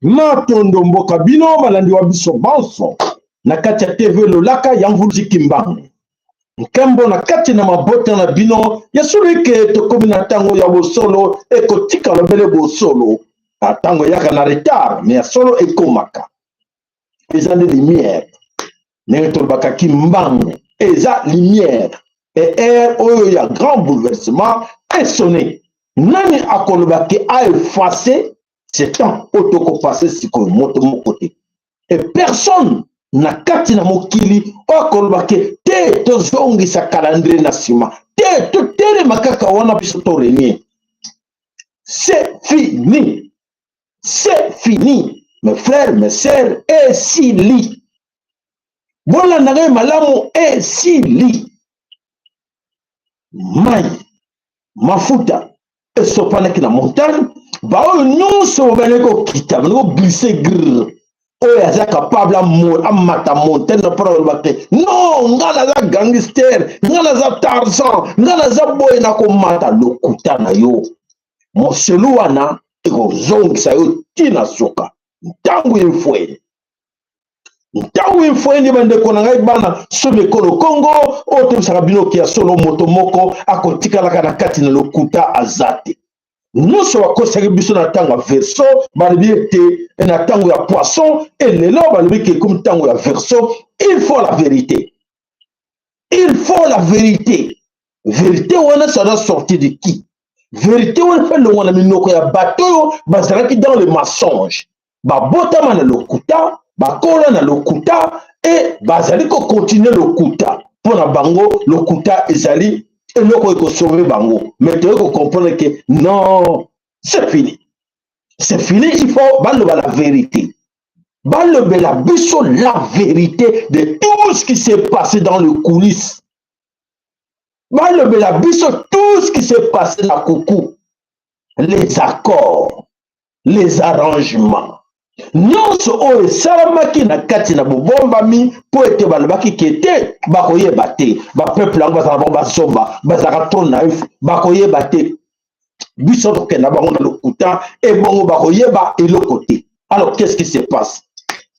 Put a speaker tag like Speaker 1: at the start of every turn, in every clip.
Speaker 1: Matondo mboka bino balandi wa biso banso na kati ya TV Lolaka ya Mvuluzi Kimbangu. Nkembo na kati na mabota na bino ya solo eke tokomi na ntango ya bosolo ekotikala bele bosolo. Ntango eyaka na retard me ya solo ekomaka. Eza nde lumière. Ndenge tolobaka Kimbangu eza lumière. Et heure oyo ya grand bouleversement esone. Nani akoloba ke a effacer ce temps oyo tokopase sikoyo? Moto moko te. Et personne na kati na mokili oyo akoloba ke te tozongisa calendrier na nsima te, totelema kaka wana biso to renier. C'est fini, c'est fini mes frères, mes sœurs, esili. Bolanda ngai malamu, esili. Mai mafuta esopanaki na montagne, baoyo nyonso babandaki kokita, bandaki koglisse grr. Oyo aza capable amata montagne na mpona koloba te non, nga naza gangster, nga naza Tarzan, nga naza boye, na komata lokuta na yo. Moselu wana ekozongisa yo ntina suka. Ntango efwene, ntango efweni, bandeko na ngai bana somi ekolo Kongo, oyo tobisaka bino ke ya solo moto moko akotikalaka na kati na lokuta aza te. Nyonso bakosaki biso na ntango ya verso, balobi ete na ntango ya poisson, e lelo balobi ke ekomi ntango ya verso. Il faut la vérité, il faut la vérité. Vérité wana, ça doit sortir de qui? Vérité wana mpe longwa na minoko ya bato oyo bazalaki dans le mensonge, babotama na lokuta, bakola na lokuta e bazali kokontinue lokuta. Mpo na bango lokuta ezali eloko ekosauve bango. Mais toyei kocomprendre ke non, c'est fini, c'est fini. Il faut baloba la vérité, balobela biso la vérité de tout ce qui s'est passé dans le coulisse, balobela biso tout ce qui s'est passé na kuku, les accords, les arrangements nyonso oyo esalamaki na kati na bobombami, mpo ete balobaki ke te, bakoyeba te. Bapeuple yango bazala bango bazoba, bazalaka trop naïf, bakoyeba te. Biso tokenda bango na lokuta, ebongo bakoyeba eloko te. Alors qu'est-ce qui se passe?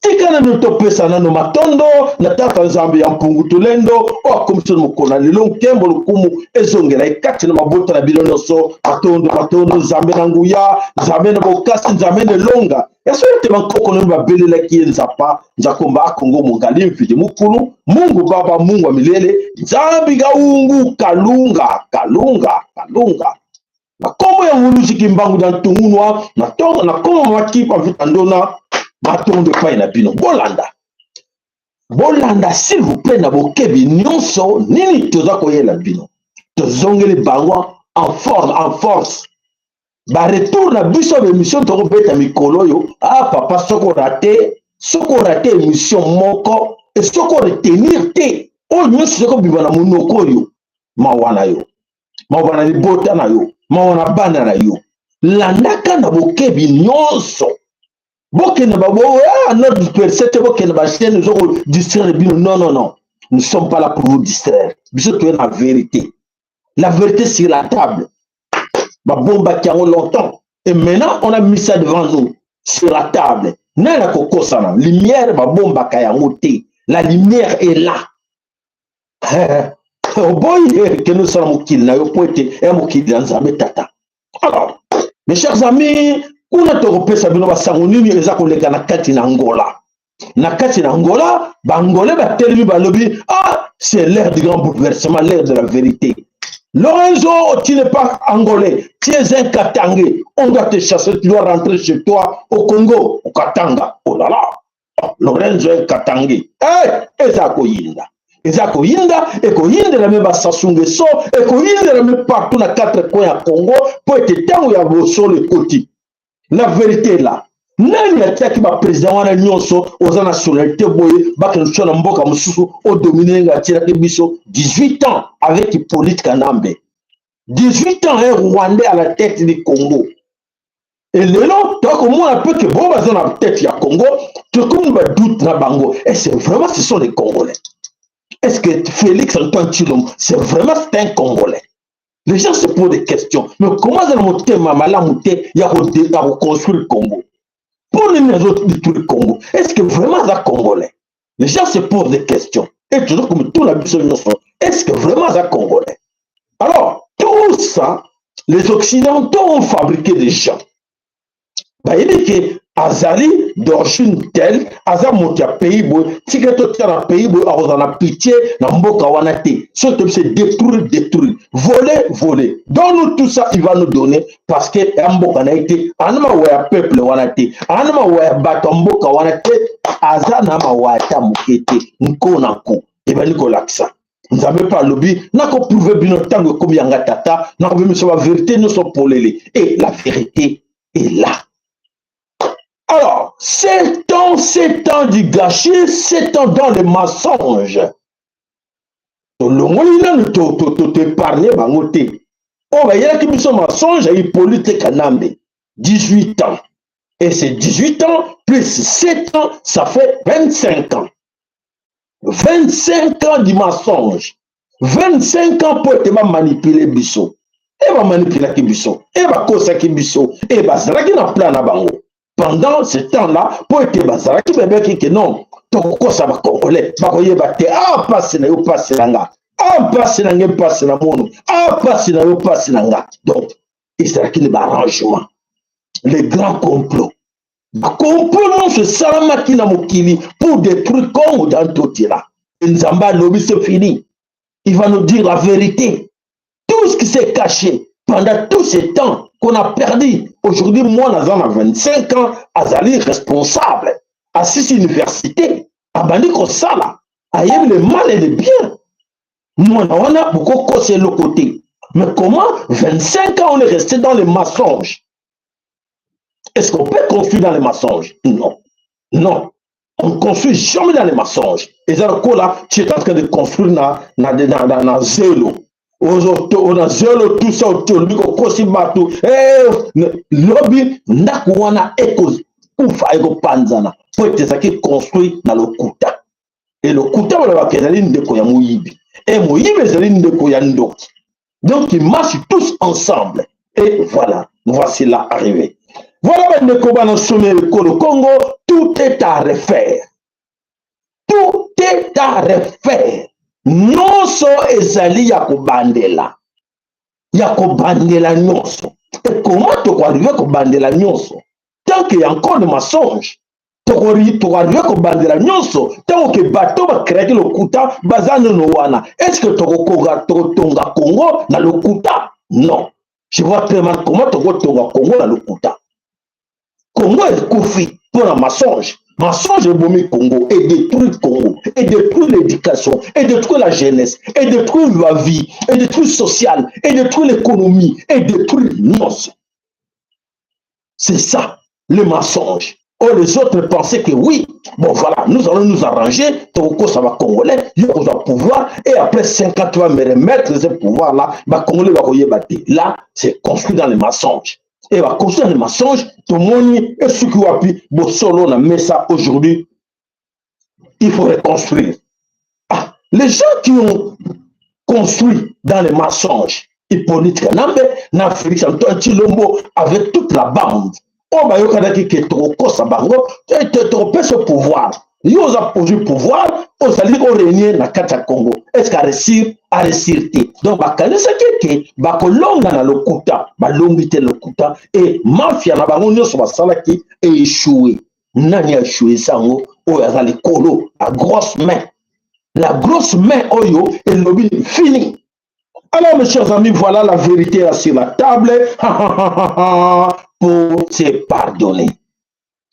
Speaker 1: Tika nano topesa nano matondo na tata Nzambe ya mpungu tolendo oyo akomisi mokolo na lelo. Nkembo lokumu ezongela ye kati na mabota na bino nyonso. Matondo, matondo Nzambe na nguya, Nzambe na bokasi, Nzambe na elonga. Ya solo ete bankoko nano babelelaki ye nzapa nzakomba akongo mongali mvidi mukulu Mungu baba Mungu wa milele Nzambi gaungu kalunga kalunga kalunga. Na kombo ya Mvuluzi Kimbangu na Ntungunwa na tongo na kombo Makipa Mvita Ndona, matondo epai na bino. Bolanda, bolanda s'il vous plaît na bokebi nyonso nini toza koyela bino. Tozongeli bango en forme, en force. Baretour na biso baémission tokobeta mikolo oyo. Ah papa, soki orate, soki orate émission moko e soki oretenir te oyo nyonso ezokobima na monoko oyo, mawa na yo, mawa na libota na yo, mawa na bana na yo. Landaka na bokebi nyonso. Bokende babo ah, notre percé te, bokende bachaîne ezokodistraire bino. Non, non, non, nous sommes pas là pour vous distraire. Biso toye na vérité, la vérité sur la table. Babombaki yango longtemps et maintenant on a mis ça devant nous sur la table. Nani akokosana? Lumière babombaka yango te, la lumière est là. Oboyi, kende osala mokili na yo, po ete ya mokili ya Nzambe tata. Alors mes chers amis, kuna tokopesa bino basango nini eza koleka na kati na Angola. Na kati na Angola, Baangolais batelemi, balobi ah, c'est l'heure du grand bouleversement, l'heure de la vérité. Lorenzo, tu n'es pas angolais, tu es un Katangais. On doit te chasser, tu dois rentrer chez toi au Congo, au Katanga. Oh là là, Lorenzo un Katangais. Eh, eza koyinda. Eza koyinda, ekoyindela me baSassou Nguesso, ekoyindela me partout na quatre coins ya Congo, po ete ntango ya bosolo ekoti. La vérité là. Nani atiaki baprésident wana nyonso? Oza nationalité boye, bakende so na mboka mosusu odomine ndenge atielaki biso 18 ans avec Hippolyte Kanambe. 18 ans, un Rwandais à la tête du Congo. Et lelo tokomona mpe ke bo baza na tête ya Congo, tokomi ba doute na bango. Et c'est vraiment, ce sont les Congolais? Est-ce que Félix Antoine Tshilombo, c'est vraiment, c'est un Congolais? Les gens se posent des questions. Mais comment aza na motema malamu te ya koconstruire Congo? Mpo nini azodétruire Congo? Est-ce que vraiment aza Congolais? Les gens se posent des questions et toujours komituna biso nyonso: est-ce que vraiment aza Congolais? Alors, tout ça, les Occidentaux ont fabriqué des gens. Bayebi ke azali d'origine telle, aza moto ya pays boye, tika totia na pays boye, akozala na pitié na mboka wana te. Soki tobise détruire, détruire, voler, voler, donne-nous tout ça, il va nous donner, parce que ya mboka na ye te, ana mawa ya peuple wana te, ana mawa ya bato ya mboka wana te, aza na mawa ata moke te. Nko na nko ebandi kolakisa. Nzambe mpe alobi: nakoprouver bino ntango ekomi yanga tata, nakobimisa bavérité nyonso polele. Et la vérité est là. Alors, 7 ans, 7 ans du gâchis, 7 ans dans les mensonges. Tolongoli nanu, toépargne bango te. Oyo bayelaki biso mensonge ya Hippolyte Kanambe, 18 ans. Et c'est 18 ans plus 7 ans, ça fait 25 ans. 25 ans du mensonge, 25 ans mpo ete bamanipuler biso. E bamanipulaki biso, e bakosaki biso, e bazalaki na plan na bango pendant ce temps-là, mpo ete bazalaki babeki ke non, tokokosa Bacongolais, bakoyeba te. A mpasi na yo, mpasi na nga, a mpasi na nge, mpasi na mono, a mpasi na yo, mpasi na nga. Donc ezalaki ne baarrangement, les grands complots, bacomplot nyonso esalamaki na mokili pour détruire Congo. Dans Ntotila, Nzambe alobi: c'est fini. Il va nous dire la vérité, tout ce qui s'est caché pendant tout ce temps qu'on a perdu. Aujourd'hui, mwana aza na 25 ans, azali responsable, asisi université, abandi kosala, ayebi le mal et le bien. Mwana wana bokokosa eloko te. Mais comment 25 ans on est resté dans les mensonges? Est-ce qu'on peut construire dans les mensonges? Non, non, on ne construit jamais dans les mensonges. Eza lokola tu es en train de construire na zelo, na zelo, tout ça, olobi kokosi bato, lobi ndako wana ekokufa, ekopanzana, po ete ezalaki construit na lokuta. E lokuta, balobaka, ezali ndeko ya moyibi, e moyibi ezali ndeko ya ndoki. Donc ils marchent tous ensemble. Et voilà, voici là arrivé. Voilà, bandeko bana somi ekolo Congo, tout est à refaire, tout est à refaire. Nyonso ezali ya kobandela, ya kobandela nyonso. E comment tokoarriver kobandela nyonso tant que ya encore de mensonge? Tokoarriver kobandela nyonso ntango ke bato bacréaki lokuta baza nano wana? Est ce que tokokoka tokotonga Congo na lokuta? Non, je vois très mal comment tokotonga Congo na lokuta. Congo ekufi mpo na mensonge. Mensonge ebomi Congo et détruit Congo et détruit l'éducation et détruit la jeunesse et détruit la vie et détruit sociale et détruit l'économie et détruit nyonso. C'est ça le mensonge. Oh, les autres pensaient que oui, bon voilà, nous allons nous arranger, tokokosa Congolais, yo kozwa pouvoir, et après 5 ans, tu vas me remettre ce pouvoir-là, ba Congolais bakoyeba te. Là, c'est construit dans les mensonges. Et ba construit dans les mensonges, tomoni esuki wapi? Bosolo na mesa. Aujourd'hui, il faut reconstruire. Ah, les gens qui ont construit dans les mensonges, Hippolyte Kanambe, na Félix Antoine Tshilombo, avec toute la bande, oyo bayokanaki ke tokokosa bango, tokopesa pouvoir, yo oza ozwi pouvoir, ozali korégner na kati ya Congo. Est ce que aréussir? Aréussir te. Donc bakanisaki eke bakolonga na lokuta, balongi te. Lokuta e mafia na bango nyonso basalaki échoué. Nani aéchoué sango? Oyo aza likolo, la grosse main, la grosse main oyo elobi fini. Alors, mes chers amis, voilà la vérité là sur la table pour se pardonner.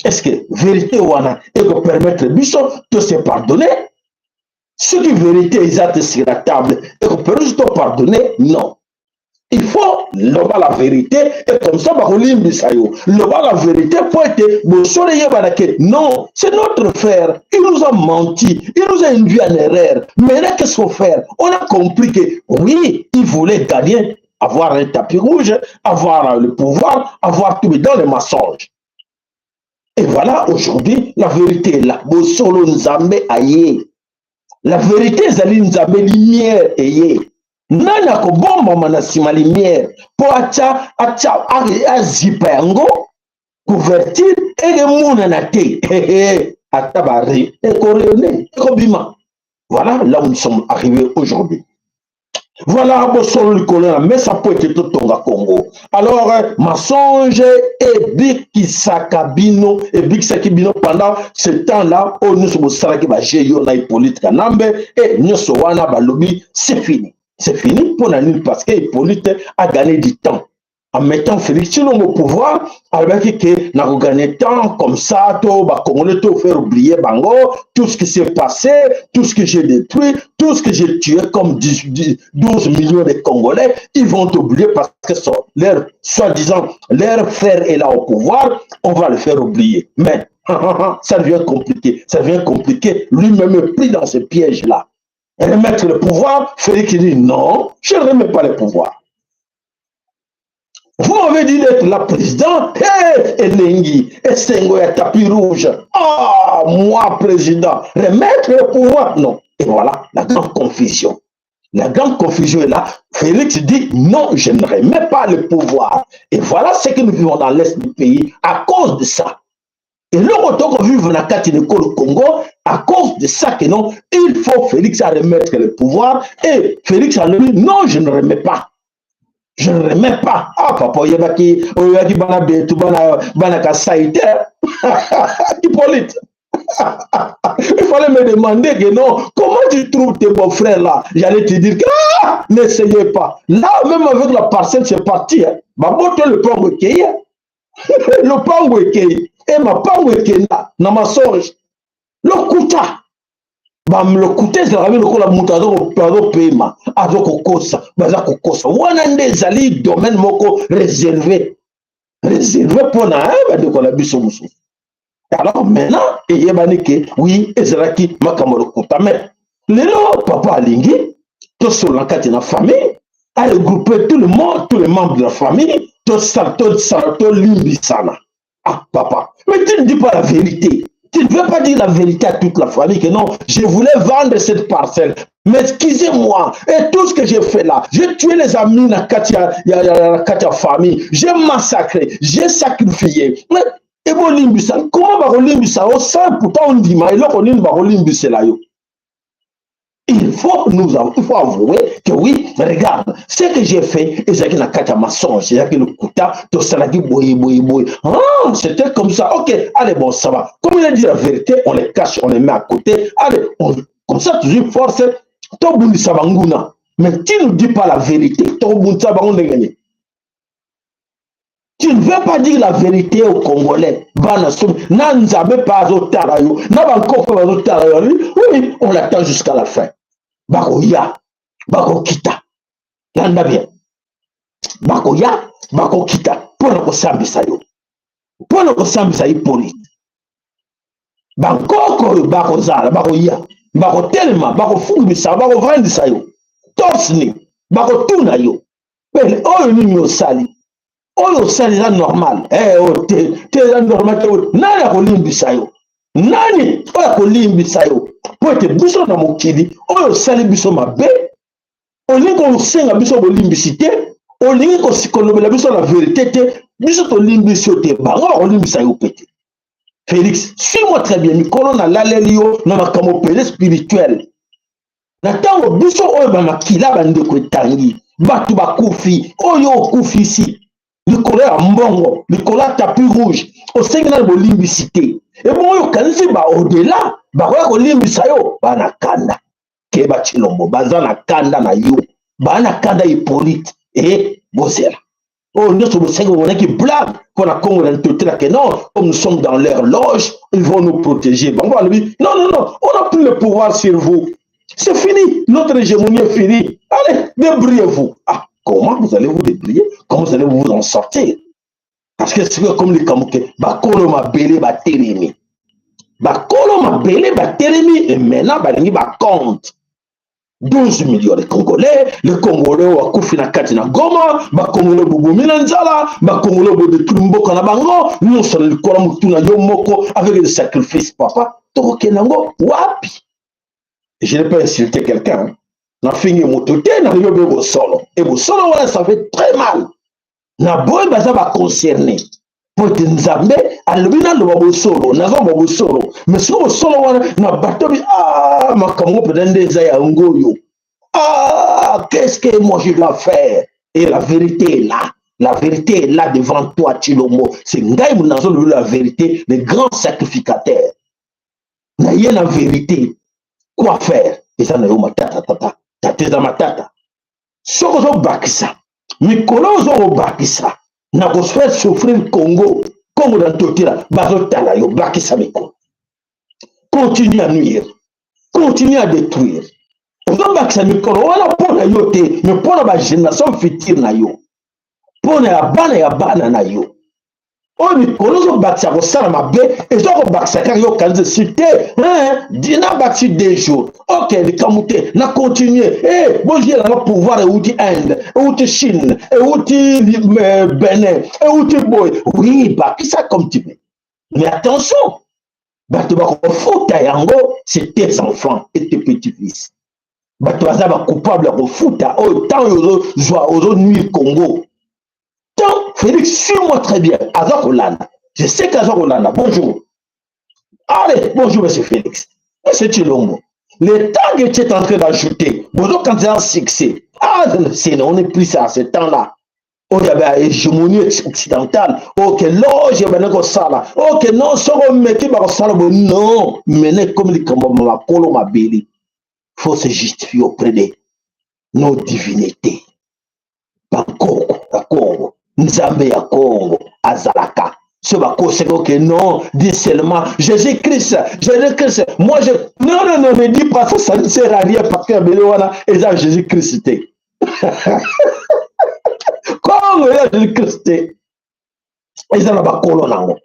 Speaker 1: Est-ce que vérité wana ekopermettre biso to se pardonner? Soki vérité eza te sur la table, ekopermettre to pardonner? Non. Il faut loba la vérité et comme ça bakolimbisa yo. Loba la vérité po ete bosolo eyebana ke non, c'est notre frère, il nous a menti, il nous a induit en erreur. Maintenant, qu'est-ce qu'on fait? On a compris que oui, il voulait gagner. Avoir un tapis rouge, avoir le pouvoir, avoir tout, mais dans le mensonge. Et voilà, aujourd'hui, la vérité est là. Bosolo Nzambe aye. La vérité ezali Nzambe, lumière eye. Nani akobombama na nsima lumière mpo atya atya azipa yango couverture ekemonana te? Ata bare ekorene, ekobima. Voilà là où nous sommes arrivés aujourd'hui. Voilà bosolo likolo na mesa mpo ete totonga Congo. Alors, mensonge ebikisaka bino, ebikisaki bino pendant ce temps là oyo nyonso bosalaki baje, yo na Hippolyte Kanambe. E nyonso wana balobi c'est fini, c'est fini. Mpo na nini? Parce que Hippolyte a gagné du temps en mettant Félix Tshilombo au pouvoir. Alobaki ke nakogagner temps comme ça, to bacongolais to faire oublier bango tout ce qui s'est passé, tout ce que j'ai détruit, tout ce que j'ai tué comme 10, 10, 12 millions de Congolais. Ils vont oublier parce que leur soi-disant leur frère est là au pouvoir, on va le faire oublier. Mais ça devient compliqué, ça devient compliqué. Lui-même est pris dans ce piège là remettre le pouvoir. Félix dit: non, je ne remets pas le pouvoir. Vous m'avez dit d'être la président. Hey, elengi, esengo ya tapis rouge. Ah, moi président, remettre le pouvoir, non. Et voilà la grande confusion. La grande confusion est là. Félix dit: non, je ne remets pas le pouvoir. Et voilà ce que nous vivons dans l'est du pays à cause de ça. Et le retour qu'on vivre dans le Congo, à cause de ça que non, il faut Félix à remettre le pouvoir. Et Félix a dit: non, je ne remets pas. Je ne remets pas. Ah, papa, oyebaki, oyebaki bana betu, bana, bana Kasai te. Hippolyte. Il fallait me demander que non, comment tu trouves tes beaux-frères là? J'allais te dire que ah, n'essayez pas. Là, même avec la parcelle, c'est parti. Hein. Babote le pongo ekei. Lopango ekei. E mapango ekenda na mensonge. Lokuta. Lokuta ezalaka bi lokola moto azopema, azokokosa, baza kokosa. Wana nde ezali domaine moko réservé, réservé mpona bandeko na biso mosusu. Alors maintenant eyebani ke oui, ezalaki makambo lokuta. Mais lelo papa alingi tosolola na kati na famille, aregroupe tout le monde, tous les membres de la famille, tosala, tosala, tolimbisana. Ah papa, mais tu ne dis pas la vérité. Tu ne veux pas dire la vérité à toute la famille que non, je voulais vendre cette parcelle. Mais excusez-moi, et tout ce que j'ai fait là, j'ai tué les amis na kati ya kati ya famille, j'ai massacré, j'ai sacrifié. Mais ebolimbisa, comment bakolimbisa yo sans pourtant ondima eloko nini bakolimbisela yo? Il faut avouer que oui, regarde, ce que j'ai fait, ezalaki na kati ya mensonge, ezalaki lokuta, tosalaki boye, boye, boye. Ah, c'était comme ça. Ok, allez, bon, ça va. Comme il a dit la vérité, on les cache, on les met à côté. Allez, comme ça, toujours force, tobundisa banguna. Mais tu ne dis pas la vérité, tobundisa bango ndenge nini? Tu ne veux pas dire la vérité aux Congolais. Bana somi, na Nzambe pa azotala yo, na bankoko bazotala yo. Oui, on l'attend jusqu'à la fin. Bakoya, bakokita. Landa bien. Bakoya, bakokita mpona kosambisa yo. Mpona kosambisa Hippolyte. Bankoko oyo bakozala, bakoya, bakotelema, bakofungisa, bakovandisa yo. Torse bakotuna yo. Pele oyo nini osali? Oyo osali eza normal? Eh, oyo te, te, eza normal te. Nani akolimbisa yo? Nani oyo akolimbisa yo? Mpo ete biso na mokili oyo osali biso mabe, olingi kosenga biso bolimbisi te, olingi kolobela biso la vérité te, biso tolimbisi yo te, bango bakolimbisa yo mpe te. Félix, suis-moi très bien. Mikolo nalaleli yo na makambo pele spirituel. Na ntango biso oyo bamakila bandeko etangi, bato bakufi, oyo okufisi likolo ya mbongo, likolo ya tapis rouge, osengi nani bolimbisi te. Ebongo oyo okanisi baodela bakoya kolimbisa yo? Bana kanda, keba Tshilombo, baza na kanda na yo, baa na kanda Hippolyte. E bozela, oyo nyonso bosengi bomonaki blague mpo na Congo na ntotela ke non, comme nous sommes dans leur loge, ils vont nous protéger. Bango balobi: non, non, non, on a plus le pouvoir sur vous, c'est fini, notre hégémonie est finie, allez, débrouillez-vous. Ah, comment vous allez vous débrouiller? Comment vous allez vous en sortir? Parce que c'est comme likambo ke bakolo mabele batelemi, bakolo mabele batelemi, et maintenant balingi bacompte. 12 millions de Congolais, les Congolais oyo bakufi na kati na Goma, ba Congolais bobomi na nzala, ba Congolais bodetruire mboka na bango, nyonso na likolo motu na yo moko avec le sacrifice papa, tokokende yango wapi? Je n'ai pas insulté quelqu'un, nafingi moto te, nalobi obe bosolo, e bosolo wana ça fait très mal na boye baza baconcerne, mpo ete Nzambe alobi naloba bosolo, nazoloba bosolo. Mais soki bosolo wana na bato bi, ah, makambo mpenza nde eza yango oyo. Ah, qu'est-ce que moi je dois faire? Et la vérité est là, la vérité est là devant toi, Tshilombo. C'est ngai nazolobi la vérité, le grand sacrificateur na ye na vérité. Quoi faire? Eza na yo matata, tata, tata, eza matata. Soki ozobakisa mikolo, ozokobakisa na kofaire souffrir Congo. Congo na ntotela bazotala yo. Bakisa mikolo, continue à nuire, continue à détruire. Ozobakisa mikolo wana mpo na yo te, mais mpo na bagénération future na yo, mpo na ya bana ya bana na yo. Oyo mikolo ozobakisa kosala mabe, eza kobakisa kaka yo kanisa esi te. Nabakisi 2 jours, ok, likambo te, na continue e bozielanga pouvoir. Euti Inde, euti Chine, euti Benin, euti boye. Oui, bakisa comme tu veux, mais attention, bato bakofuta yango, c'est tes enfants et tes petits-fils. Bato baza bacoupable ya kofuta oyo ntango oyo ozozwa, ozonuire Congo. Tant Félix, suis-moi très bien, aza kolanda, je sais qu'aza kolanda. Bonjour, allez, bonjour monsieur Félix, monsieur Tshilombo. Le temps que tu es en train d'ajouter, bozokanisa succès. Ah, c'est, on est plus à ce temps-là oyo ya bahégémonie occidentale. Ok, loge ebandi kosala. Ok, non, soko omeki bakosala boye. Non, mene ekomi likambo ya makolo mabele. Faut se justifier auprès de nos divinités, bankoko ya Congo. Nzambe ya Congo azalaka so bakosaki. Ok, non, dis seulement Jésus Christ, Jésus Christ. Moi je, non, non, non, ne dis pas ça, ça ne sert à rien, parce que mabele wana eza Jésus Christ te. Congo eza Jésus Christ te, eza na bakolo nango.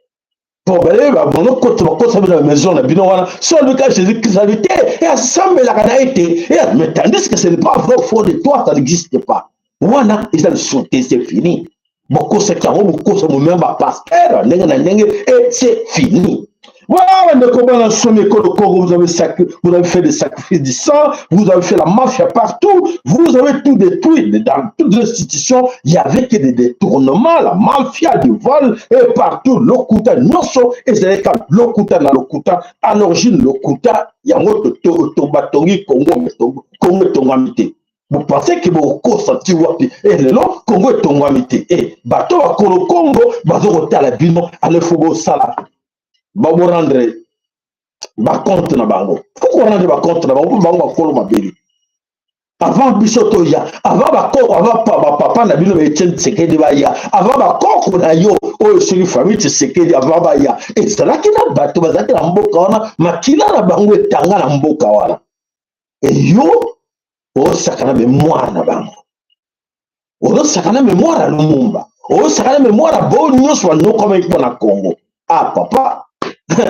Speaker 1: Po bazokota, bakosa bino na maison na bino wana. So oluka Jésus Christ abi te, e asambelaka na ye te. Mais tandis que ce n'est pas vrai, au fond de toi ça n'existe pas. Wana eza lisusu te, c'est fini. Bokosaki yango, bokosa momema bapasteur ndenge na ndenge, et c'est fini. Voilà, ndeko bana somi ekolo Congo, vous avez fait des sacrifices du sang, vous avez fait la mafia partout, vous avez tout détruit. Dans toutes les institutions, il y avait que des détournements, la mafia, du vol, et partout, lokuta, nyonso, ezalaka lokuta na lokuta. À l'origine, lokuta, yango batongi Congo, Congo etongwami te. Vous pensez que bokokosa ti wapi? E lelo Congo etongwami te. E bato bakolo Congo bazokotala bino. Ale fo bosala, baborendre bacompte na bango. Fo korendre bacompte na bango, mpo bango bakolo mabele avant biso toya, avant bakoko, avant bapapa na bino baetienne Tshisekedi baya, avant bakoko na yo oyo soki famille Tshisekedi, avant baya, ezalaki na bato bazalaki na mboka wana, makila na bango etanga na mboka wana. Eyo osaka na mémoire na bango, ozosaka na mémoire ya Lumumba, ozosaka na mémoire ya bo nyonso banyokwamaki mpo na Congo. Ah papa,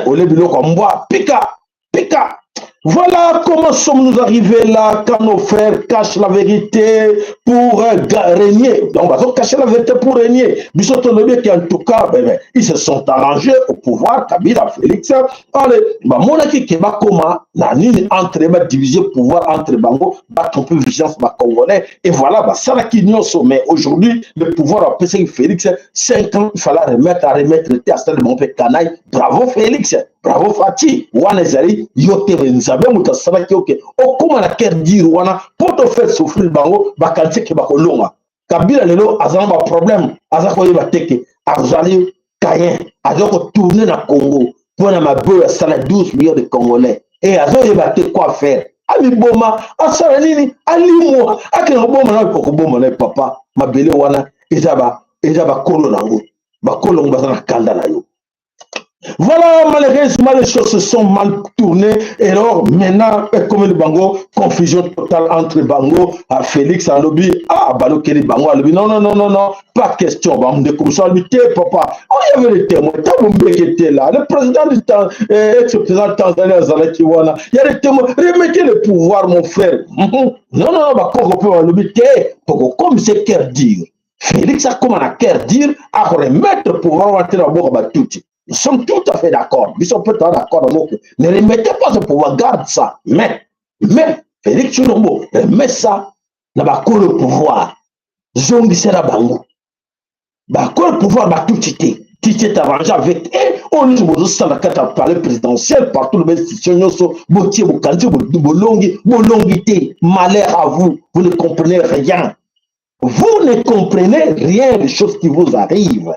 Speaker 1: ole biloko ya mbwa, pika pika. Voilà comment sommes-nous arrivés là, quand nos frères cachent la vérité pour régner. Donc, ils ont caché la vérité pour régner. Biso tolobi en tout cas, ben, ils se sont arrangés au pouvoir, Kabila, Félix. Allez, bamonaki ke bakoma na nini entre ba diviser pouvoir entre bango, ba tromper vigilance ba Congolais. Et voilà, basalaki nyonso. Mais aujourd'hui, le pouvoir a pesé Félix 5 ans, il fallait remettre à remettre le à mon canaille. Bravo Félix. Bravo Fatshi. Wana ezali yo te, Nzambe moto asalaki. Oke okóma na cœur dur wana mpo to faire souffrir bango, bakanisi ke bakolonga. Kabila lelo aza na baproblème, aza koyeba te ke azali Caïn, aza kotourne na Congo mpo na mabe oyo asala 12 millions de Congolais. E azoyeba te quoi faire, amiboma, asala nini, alimwa, akende koboma na okoboma na ye. Papa, mabele wana eza bakolo nango, bakolo yango baza na kanda na yo. Voilà, malheureusement, les choses se sont mal tournées. Et alors, maintenant, comme le bango, confusion totale entre bango, à Félix alobi, ah, balokeli bango, alobi, non, non, non, non, non, pas question. Bon, de comme ça, lui, papa. Oh, il y avait les témoins, Thabo Mbeki était là, le président du temps, ex-président Tanzanie, azalaki wana, il y a des témoins, remettez le pouvoir, mon frère. Non, non, non, bakoko pe balobi te, comme c'est cœur dur. Félix akoma na cœur dur, à remettre pouvoir wana te na maboko batutsi. Nous sommes tout à fait d'accord. Nous sommes peut-être d'accord. Ne remettez pas ce pouvoir, garde ça. Mais, Félix Tshilombo, remet ça na bakolo pouvoir. Zongisela bango. Bakolo pouvoir batutsi te. Tu t'es arrangé avec eux. Oyo nyonso bozosala kati ya palais présidentiel, partout le institution nyonso, botie bokanzi bolongi, bolongi te. Malheur à vous, vous ne comprenez rien. Vous ne comprenez rien des choses qui vous arrivent.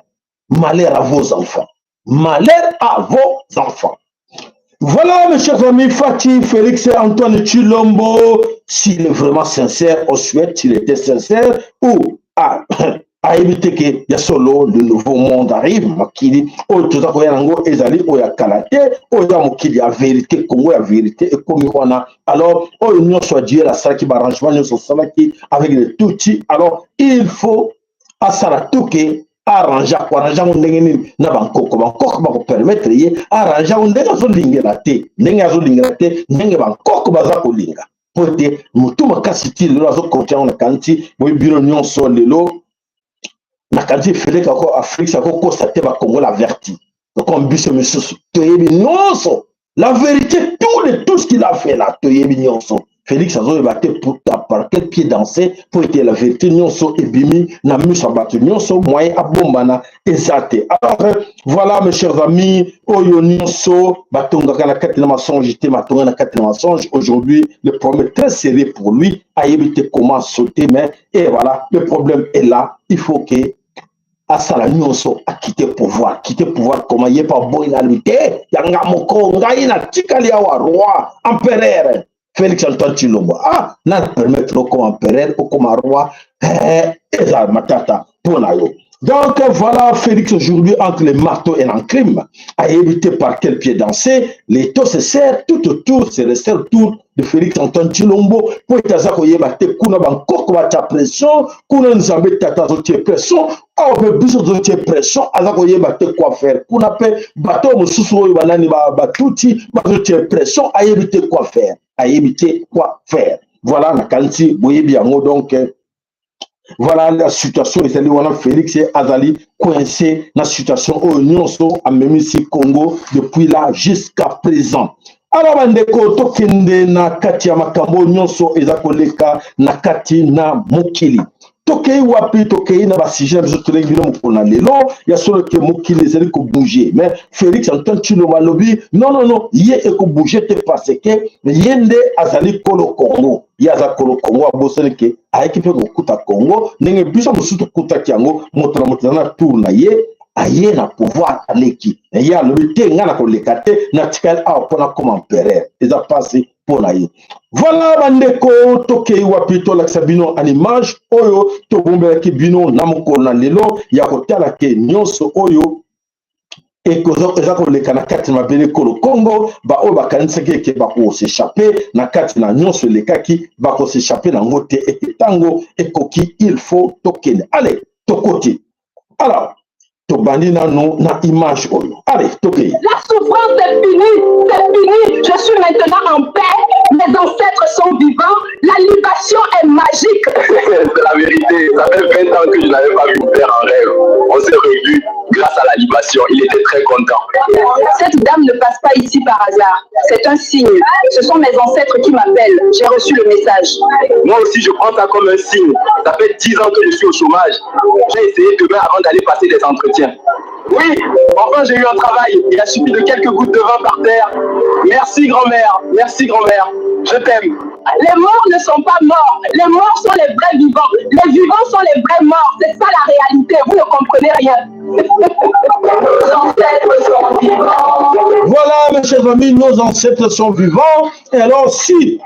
Speaker 1: Malheur à vos enfants. Malheur à vos enfants. Voilà, mes chers amis, Fatshi, Félix et Antoine Tshilombo, s'il est vraiment sincère, on souhaite s'il était sincère, ou à éviter que ya solo, le nouveau monde arrive, mokili oyo toza koya yango ezali oyo ya kala te, oyo ya mokili ya vérité, Congo ya vérité ekomi wana. Alors, oyo nyonso adiel asalaki, baarrangement nyonso asalaki avec les Tutsi, alors il faut asala tuke arrange, akoarrange yango ndenge nini na bankoko. Bankoko bakopermettre ye arrange yango ndenge azolingela te, ndenge azolingela te, ndenge bankoko baza kolinga, po ete motu makasi ti lelo azokonte yango. Na kanti boyi bino nyonso lelo, na kanti Félix ako Félix akokosa te. Bakongola averti comme biso misusu toyebi nyonso la vérité, tout de tout ce qu'il a fait là, toyebi nyonso. Félix azoyeba te par quel pied danser, po ete la vérité nyonso ebimi na miso ya bato nyonso, moyen abombana eza te. Alors voilà, mes chers amis, oyo nyonso batongaka na kati na mensonge te, batonga na kati na mensonge. Aujourd'hui, le problème est très sérieux pour lui, ayebi te comment sauter, mais et voilà, le problème est là. Il faut que asala nyonso akite pouvoir. Kite pouvoir comment? Ye pa boyi na lui te, yanga moko ngai natikali awa roi empereur Félix Antoine Tshilombo. Ah, na permettre okoma empereur, okoma roi, eh, eza matata mpo na yo. Donc voilà, Félix aujourd'hui entre le marteau et l'enclume, a évité par quel pied danser. L'étau se serre tout autour, se resserre autour de Félix Antoine Tshilombo, po ete aza koyeba te. Kuna bankoko batia pression, kuna Nzambe tata azotie pression, awa mpe biso tozotie pression, aza koyeba te quoi faire. Kuna mpe bato mosusu oyo banani, batuti bazotie pression, ayebi te quoi faire, ayebi te quoi faire. Voilà, nakanisi boyebi yango. Donc voilà la situation ezali wana. Félix azali coincé na situation oyo nyonso amemisi Congo depuis là jusqu'à présent. Alors bandeko, tokende na kati ya makambo nyonso eza koleka na kati na mokili. Tokei wapi? Tokei na basujet na biso tolengi bino mokolo na lelo. Ya solo ke mokili ezali kobouge, mais Félix Antoine Tshilombo alobi non, non, non, ye ekobouge te, parce que ye nde azali kolo Congo, ye aza kolo Congo. Abosani ke ayaki mpe kokuta Congo ndenge biso mosusu tokutaki yango. Moto na moto aza na tour na ye, aye na pouvoir, aleki. Ye alobi te, ngai na koleka te, natikali awa mpona koma empereur, eza mpasi mpo na ye. Voilà bandeko, tokei wapi? Tolakisa bino en image oyo tobombelaki bino na mokolo na lelo ya kotala ke nyonso oyo eza koleka na kati na mabele ekolo Congo. Baoyo bakanisaki eke bakos'échapper na kati na nyonso elekaki, bakos'échapper nango te. Eke ntango ekoki, il faut tokende. Ale, tokoti. Alors tobandi nanu na image oyo. Allez, tokei.
Speaker 2: La souffrance est finie, c'est fini. Je suis maintenant en paix. Mes ancêtres sont vivants. La libation est magique.
Speaker 3: C'est la vérité. Ça fait 20 ans que je n'avais pas vu mon père en rêve. On s'est revus grâce à la libation. Il était très content.
Speaker 2: Cette dame ne passe pas ici par hasard. C'est un signe. Ce sont mes ancêtres qui m'appellent. J'ai reçu le message.
Speaker 3: Moi aussi, je prends ça comme un signe. Ça fait 10 ans que je suis au chômage. J'ai essayé demain avant d'aller passer des entretiens. Oui, enfin j'ai eu un travail. Il a suffi de quelques gouttes de vin par terre. Merci grand-mère, merci grand-mère. Je t'aime.
Speaker 2: Les morts ne sont pas morts. Les morts sont les vrais vivants. Les vivants sont les vrais morts. C'est ça la réalité. Vous ne comprenez rien. Nos ancêtres sont vivants.
Speaker 1: Voilà, mes chers amis, nos ancêtres sont vivants. Et alors, si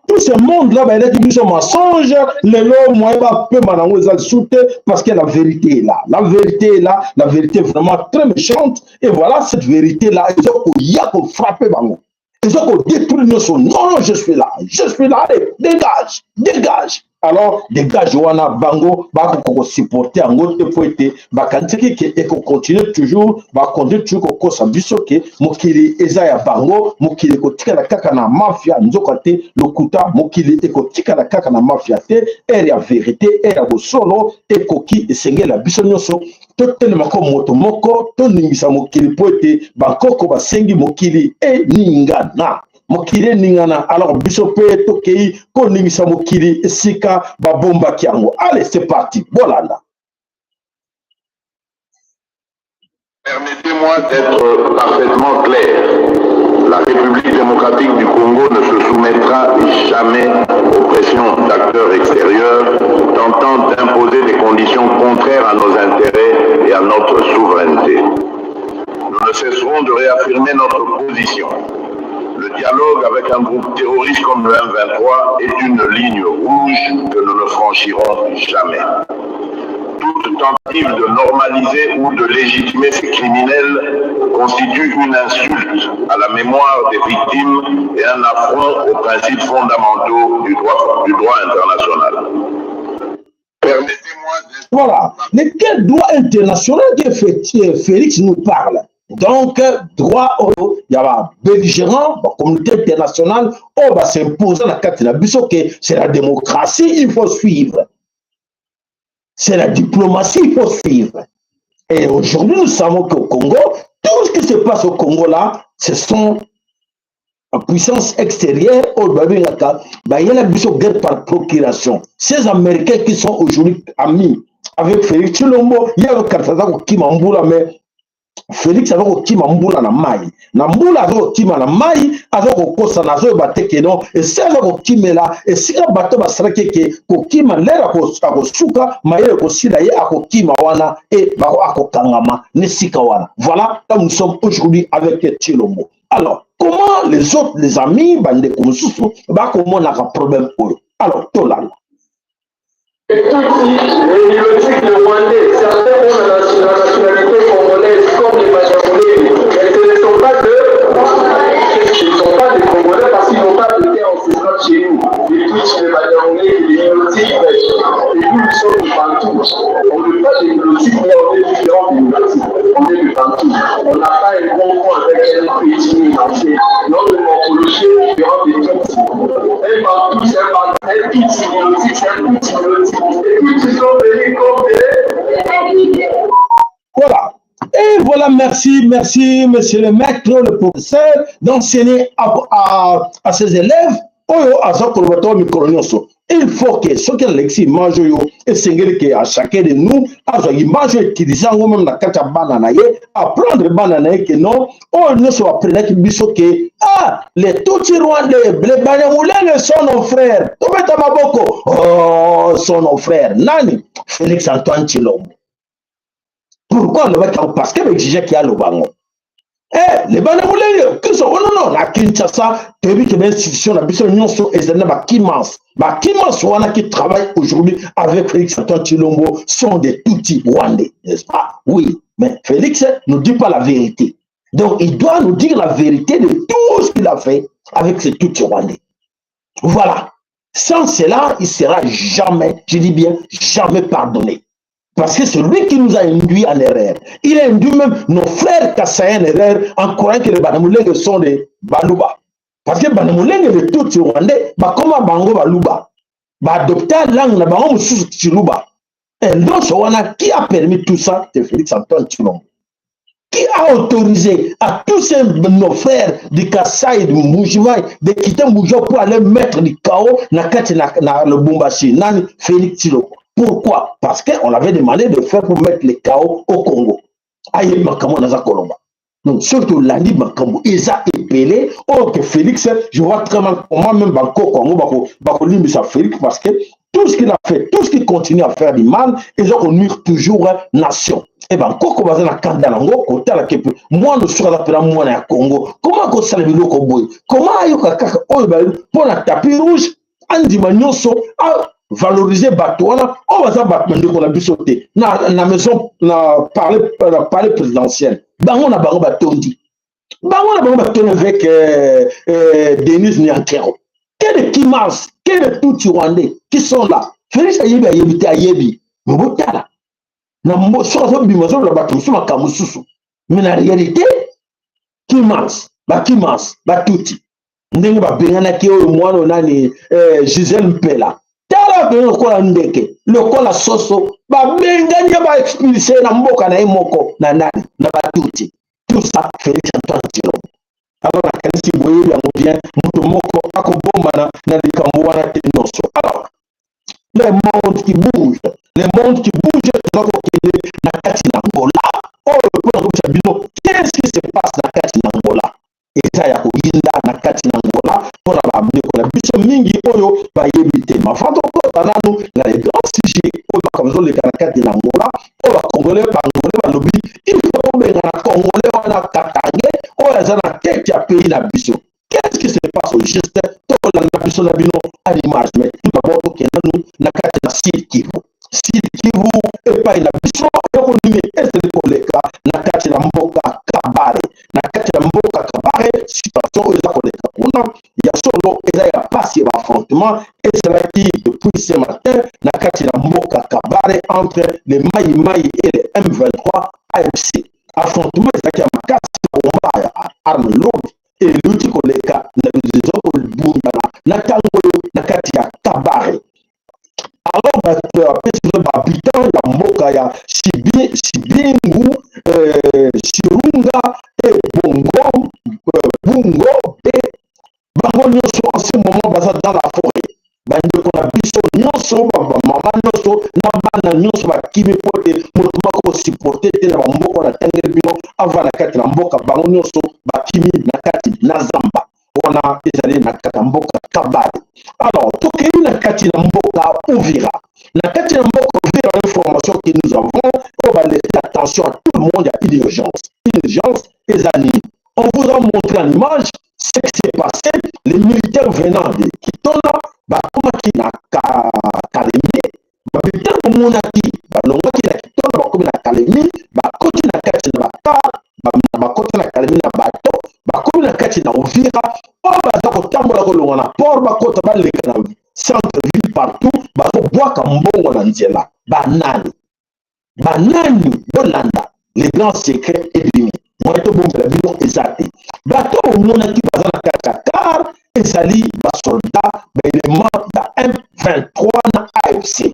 Speaker 1: Tout ce monde là bayelaki biso mensonge, lelo moyen bapema nango eza lisusu te, parce que la vérité est là, la vérité est là, la vérité est vraiment très méchante. Et voilà, cette vérité là eza koya kofrappe bango, eza kodétruire nyonso. Non, non, je suis là, je suis là, allez, dégage, dégage. Alors dégage wana, bango bakoka kosupporte yango te, po ete bakanisaki ke ekocontinue toujours, bakontinue toujours kokosa biso ke mokili eza ya bango, mokili ekotikala kaka na mafia. Nzoka te, lokuta. Mokili ekotikala kaka na mafia te. Heure ya vérité, heure ya bosolo ekoki. Esengela biso nyonso totelemako moto moko, toningisa mokili, mpo ete bankoko basengi mokili eningana, mokili eningana. Alors biso mpe tokei koningisa mokili esika babombaki yango. Allez, c'est parti, bolanda.
Speaker 4: Permettez-moi d'être parfaitement clair. La République démocratique du Congo ne se soumettra jamais aux pressions d'acteurs extérieurs tentant d'imposer des conditions contraires à nos intérêts et à notre souveraineté. Nous ne cesserons de réaffirmer notre position. Le dialogue avec un groupe terroriste comme le M23 est une ligne rouge que nous ne franchirons jamais. Toute tentative de normaliser ou de légitimer ces criminels constitue une insulte à la mémoire des victimes et un affront aux principes fondamentaux du droit international. Permettez-moi de...
Speaker 1: Voilà. Mais quel droit international que Félix nous parle? Donc, droit oyo ya babelligérant, bacommunauté internationale oyo bas'impose na kati na biso ke c'est la démocratie, il faut suivre, c'est la diplomatie, il faut suivre. Et aujourd'hui, nous savons qu'au Congo, tout ce qui se passe au Congo là, ce sont la puissance extérieure oyo babengaka bayela biso guerre par procuration. Ces Américains qui sont aujourd'hui amis avec Félix Tshilombo, ye azokanisa aza kokima mbula, mais Félix aza kokima mbula na mai, na mbula aza kokima na mai, aza kokosana, azoyeba te ke non, esika aza kokimela, esika bato basalaki eke kokima, lere akosuka, mayele ekosila ye, akokima wana e akokangama na esika wana. Voilà, comme nous sommes aujourd'hui avec Tshilombo. Alors comment les autres, les amis, bandeko mosusu bakomonaka problème oyo? Alors tolanda.
Speaker 3: Les Tutsis, les Nilotiques, les Rwandais, certains ont la nationalité congolaise comme les Banyamulenge, mais ce ne sont pas de, ce ne sont pas des Congolais parce qu'ils n'ont pas de terre ancestrale chez nous. Les Tutsis, les Banyamulenge, les Nilotiques, et nous, nous sommes des Bantous. On n'est pas des Nilotiques, mais on est différents des Nilotiques. On est des Bantous. On n'a pas un grand point avec un ethnie entier. Notre morphologie est différente des Tutsis. Un Bantou, c'est un Bantou, un Tutsi Nilotique, c'est un Tutsi Nilotique. Et tous ils sont venus comme des...
Speaker 1: Voilà. Et voilà, merci, merci, monsieur le maître, le professeur, d'enseigner à ses élèves. Oyo aza koloba to mikolo nyonso, il faut que soki alekisi image oyo, esengeli ke à chacun de nous azwa image oyo, utilize yango même na kati ya bana na ye, apprendre bana na ye ke non, oyo nyonso baprenaki biso ke ah, les Tutsi rwandais, les Banyamulenge sont nos frères. Tobeta maboko. Oh, sont nos frères. Nani? Félix Antoine Tshilombo. Pourquoi alobaki yango? Parce que baexigeaki aloba yango. Eh, les Banyamulenge qui sont, oh non, non, na Kinshasa, toyebi ke bainstitution na biso nyonso ezali na bakimans. Bakimans wana qui travaillent aujourd'hui avec Félix Antoine Tshilombo sont des Tutsi rwandais, n'est-ce pas? Oui, mais Félix ne dit pas la vérité. Donc il doit nous dire la vérité de tout ce qu'il a fait avec ces Tutsi rwandais. Voilà. Sans cela, il sera jamais, je dis bien, jamais pardonné. Parce que c'est lui qui nous a induit en erreur. Il a induit même nos frères Kassaïens en erreur en croyant que les Banyamulenge sont des Baluba. Parce que Banyamulenge, les Tutsi rwandais, bakoma bango Baluba. Ba adopter langue na bango mosusu Tshiluba. Et donc, wana, qui a permis tout ça? C'est Félix Antoine Tshilombo. Qui a autorisé à tous ces, nos frères du Kasaï, du Mbujimayi, de quitter Mbujimayi pour aller mettre du chaos na kati na Lubumbashi? Nani? Félix Tshilombo. Pourquoi? Parce qu'on l'avait demandé de faire pour mettre le chaos au Congo. Aye makambo naza koloba. Donc surtout landi makambo eza ebele oyo que Félix, je vois très mal comment même bankoko yango bakolimbisa Félix, parce que tout ce qu'il a fait, tout ce qu'il continue à faire du mal, eza konuire toujours nation. E bankoko baza na kanda nango kotala ke mwana soki aza mpena mwana ya Congo, koma akosala biloko boye? Koma ayoka kaka oyo mpo na tapis rouge, andima nyonso, avalorize bato wana oyo baza bato bandeko na biso te na maison, na palais présidentiel. Bango na bango batondi, bango na bango batondi avec Denise Nyakeru. Que de Kimans, que de Tutsi rwandais qui sont là. Félix ayebi, ayebi te, ayebi. Me botala na soki azobima, azoloba bato mosusu makambo mosusu, mais na réalité Kimans, bakimans, batuti, ndenge babenganaki oyo mwana oyo nani, Gisele Mpela. Tala pene lokola ndeke, lokola soso, babengani ye, baexpulse na mboka na ye moko na nani, na batuti. Tout ça, Félix Antoine Tshilombo. Alors nakanisi boyebi yango bien, moto moko akobombana na likambo wana te nyonso. Alors le monde qui bouge, le monde qui bouge, toza kokende na kati na Angola oyo mpona kobisa bino qu'est-ce qui se passe na kati na Angola. Eza ya koyinda na kati na Angola mpona bandeko na biso mingi oyo bayebi te. Mafan, tokota nanu na les grands sujets oyo makambo ezoleka na kati na Angola, oyo bacongolais, baangolais balobi il faut tobengana Congolais wana katange oyo aza na tête ya pays na biso. Qu'est-ce qui se passe au juste? Tolanda biso na bino à l'image. Mais tout d'abord, tokende nanu na kati na Sud Kivu. Sud Kivu epai na biso, eloko nini ezali koleka na kati na mboka Kabare? Na kati ya mboka Kabare, situation oyo eza koleka kuna ya solo eza ya pasi ya baaffrontement ezalaki depuis ce matin na kati na mboka Kabare entre les Mai Mai et les M23 AFC. Affrontement ezalaki ya makasi, bomba ya arme lourde eluti koleka, eza kobundana na ntango oyo na kati ya Kabare. Alors bapesi biso bahabitant ya mboka ya Sibingu, Sirunga e Bongo, Bungo be, bango nyonso en ce moment baza dans la forêt. Bandeko na biso nyonso, bamama nyonso na bana nyonso bakimi po te moto moko kosupporte te na bamboka na ntangeli bino ava na kati na mboka. Bango nyonso bakimi na kati na zamba wana ezali na kati ya mboka Kabare. Alors tokei na kati na mboka Uvira. Na kati na mboka Uvira, l'information que nous avons oyo balese attention à tout le monde, ya une urgence. Une urgence eza nini? On vous a montré en image ce qui s'est passé. Les militaires venant de Kitona bakomaki na Kalemi. Bamilitaire bomonaki balongwaki na Kitona, bakomi na Kalemi, bakoti na kati na bacar, bakoti na Kalemi na bato, bakomi na kati na Uvira oyo baza kotambola, kolongwa na port, bakota, baleka na centre ville, partout bazobwaka mbongo na nzela. Banani? Banani? Bolanda, les grands secrets ebimi. Moye tobombela bino eza te. Bato omonaki baza na kati ya car ezali basoldat, baélément ya M23 na AFC.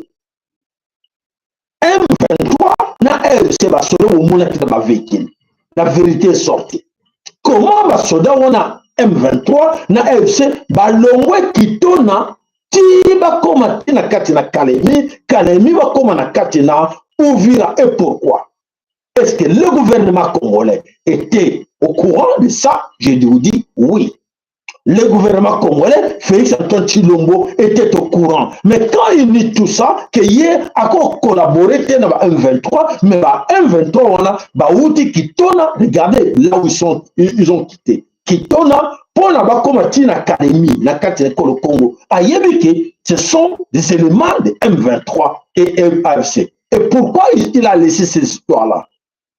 Speaker 1: M23 na AFC, basoda bomonaki na bavéhicule. La vérité est sortie. Comment basoda wana M23 na AFC balongwe Kitona ti bakóma ti na kati na Kalemi, Kalemi bakóma na kati na Uvira? Et pourquoi? Est-ce que le gouvernement congolais était au courant de ça? Je vous dis oui. Le gouvernement congolais, Félix Antoine Tshilombo, était au courant. Mais quand il dit tout ça, que ye a collaboré na M23, mais ba M23 wana bauti Kitona, regardez là où ils sont, ils ont quitté. Kitona mpona bakóma ntina Kalemi na kati ya ekolo Congo. Ayebi ke ce sont des éléments de M23 et AFC. Et pourquoi il a laissé ces histoires-là?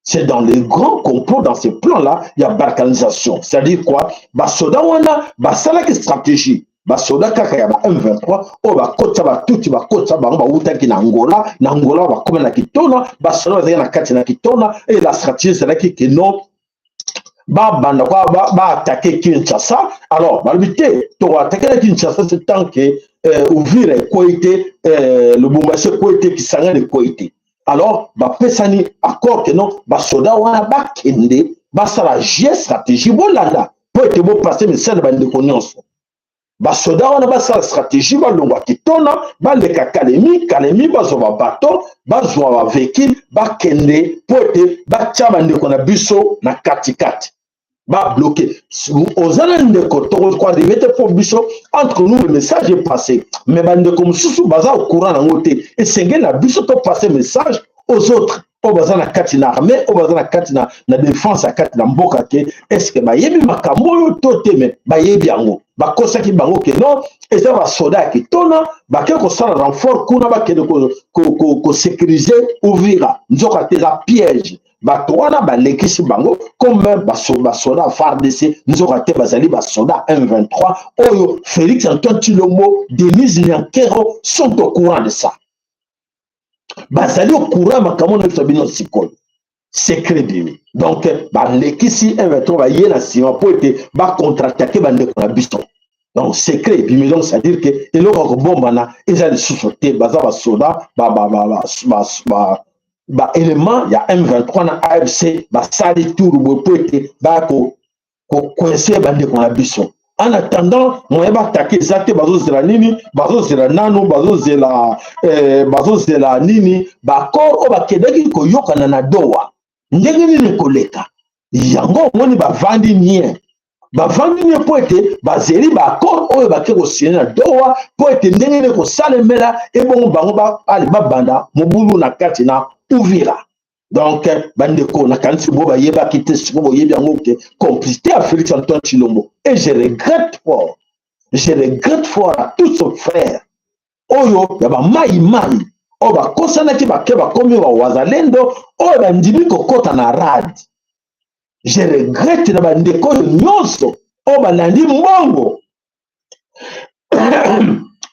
Speaker 1: C'est dans les grands complots, dans ces plans-là, il y a balkanisation. C'est-à-dire quoi? Basoda wana, basalaki stratégie. Basoda kaka ya ba M23 oyo bakotisa batuti, bakotisa bango, bawutaki na Angola, na Angola bakóma na Kitona, basoda bazalaki na kati na Kitona et la stratégie ezalaki ke non, babanda kwa baattaquer Kinshasa. Alors balobi te, tokoattaquer na Kinshasa c'est tant que Uvira ekwei te, Lubumbashi ekwei te, Kisangani ekwei te. Alors bapesani accord ke non, basoda wana bakende basala jeu, stratégie. Bolanda mpo ete bopase message na bandeko nyonso. Basoda wana basala stratégie, balongwa Kitona, baleka Kalemi, Kalemi bazwa babato, bazwa bavéhicule, bakende mpo ete batya bandeko na biso na katikati, babloquer. Oza na ndeko, tokoarrive te mpo biso entre nous le message est passé, mais bandeko mosusu baza au courant nango te. Esengeli na biso topase message aux autres. oyo baza na kati na armée, oyo baza na kati na défense ya kati na mboka, ke est-ce bayebi makambo oyo to te? Me bayebi yango, bakosaki bango ke non, eza basoda ya Kitona bake kosala renfort kuna, bakende kosécuriser Uvira. Nzoka te, eza piège. Bato wana balekisi bango comme basoda FARDC, nzoka te, bazali basoda M23 oyo Félix Antoine Tshilombo, Denise Nyakeru sont au courant de ça. Bazali au courant makambo na biso bino. Sikoyo secret bimi. Donc balekisi M23, baye na nsima mpo ete bacontre-attaquer bandeko na biso. Donc secret ebimi. Donc c'est à dire ke eloko ya kobombana eza lisusu te. Baza basoda, baélément ya M23 na AFC. Basali tour boye mpo ete baya kocoincer bandeko na biso. En attendant, moyen baattaquer eza te. Bazozela nini? Bazozela nanu, bazozela nini? Baaccord oyo bakendaki koyokana na Doha, ndenge nini koleka yango? Omoni, bavandi nie, bavandi nie mpo ete bazeli baaccord oyo bake kosigner na Doha, mpo ete ndenge nini kosalemela ebongo bango babanda mobulu na kati na Uvira. Donc bandeko, nakanisi bo bayebaki te, siko boyebi yango ke complicité ya Félix Antoine Tshilombo. Et je regrette fort, je regrette fort à tous ses frères oyo ya bamai mai oyo bakosanaki, bake bakomi bawazalendo, oyo bandimi kokɔta na RAD. Je regrette na bandeko oyo nyonso oyo balandi mbongo,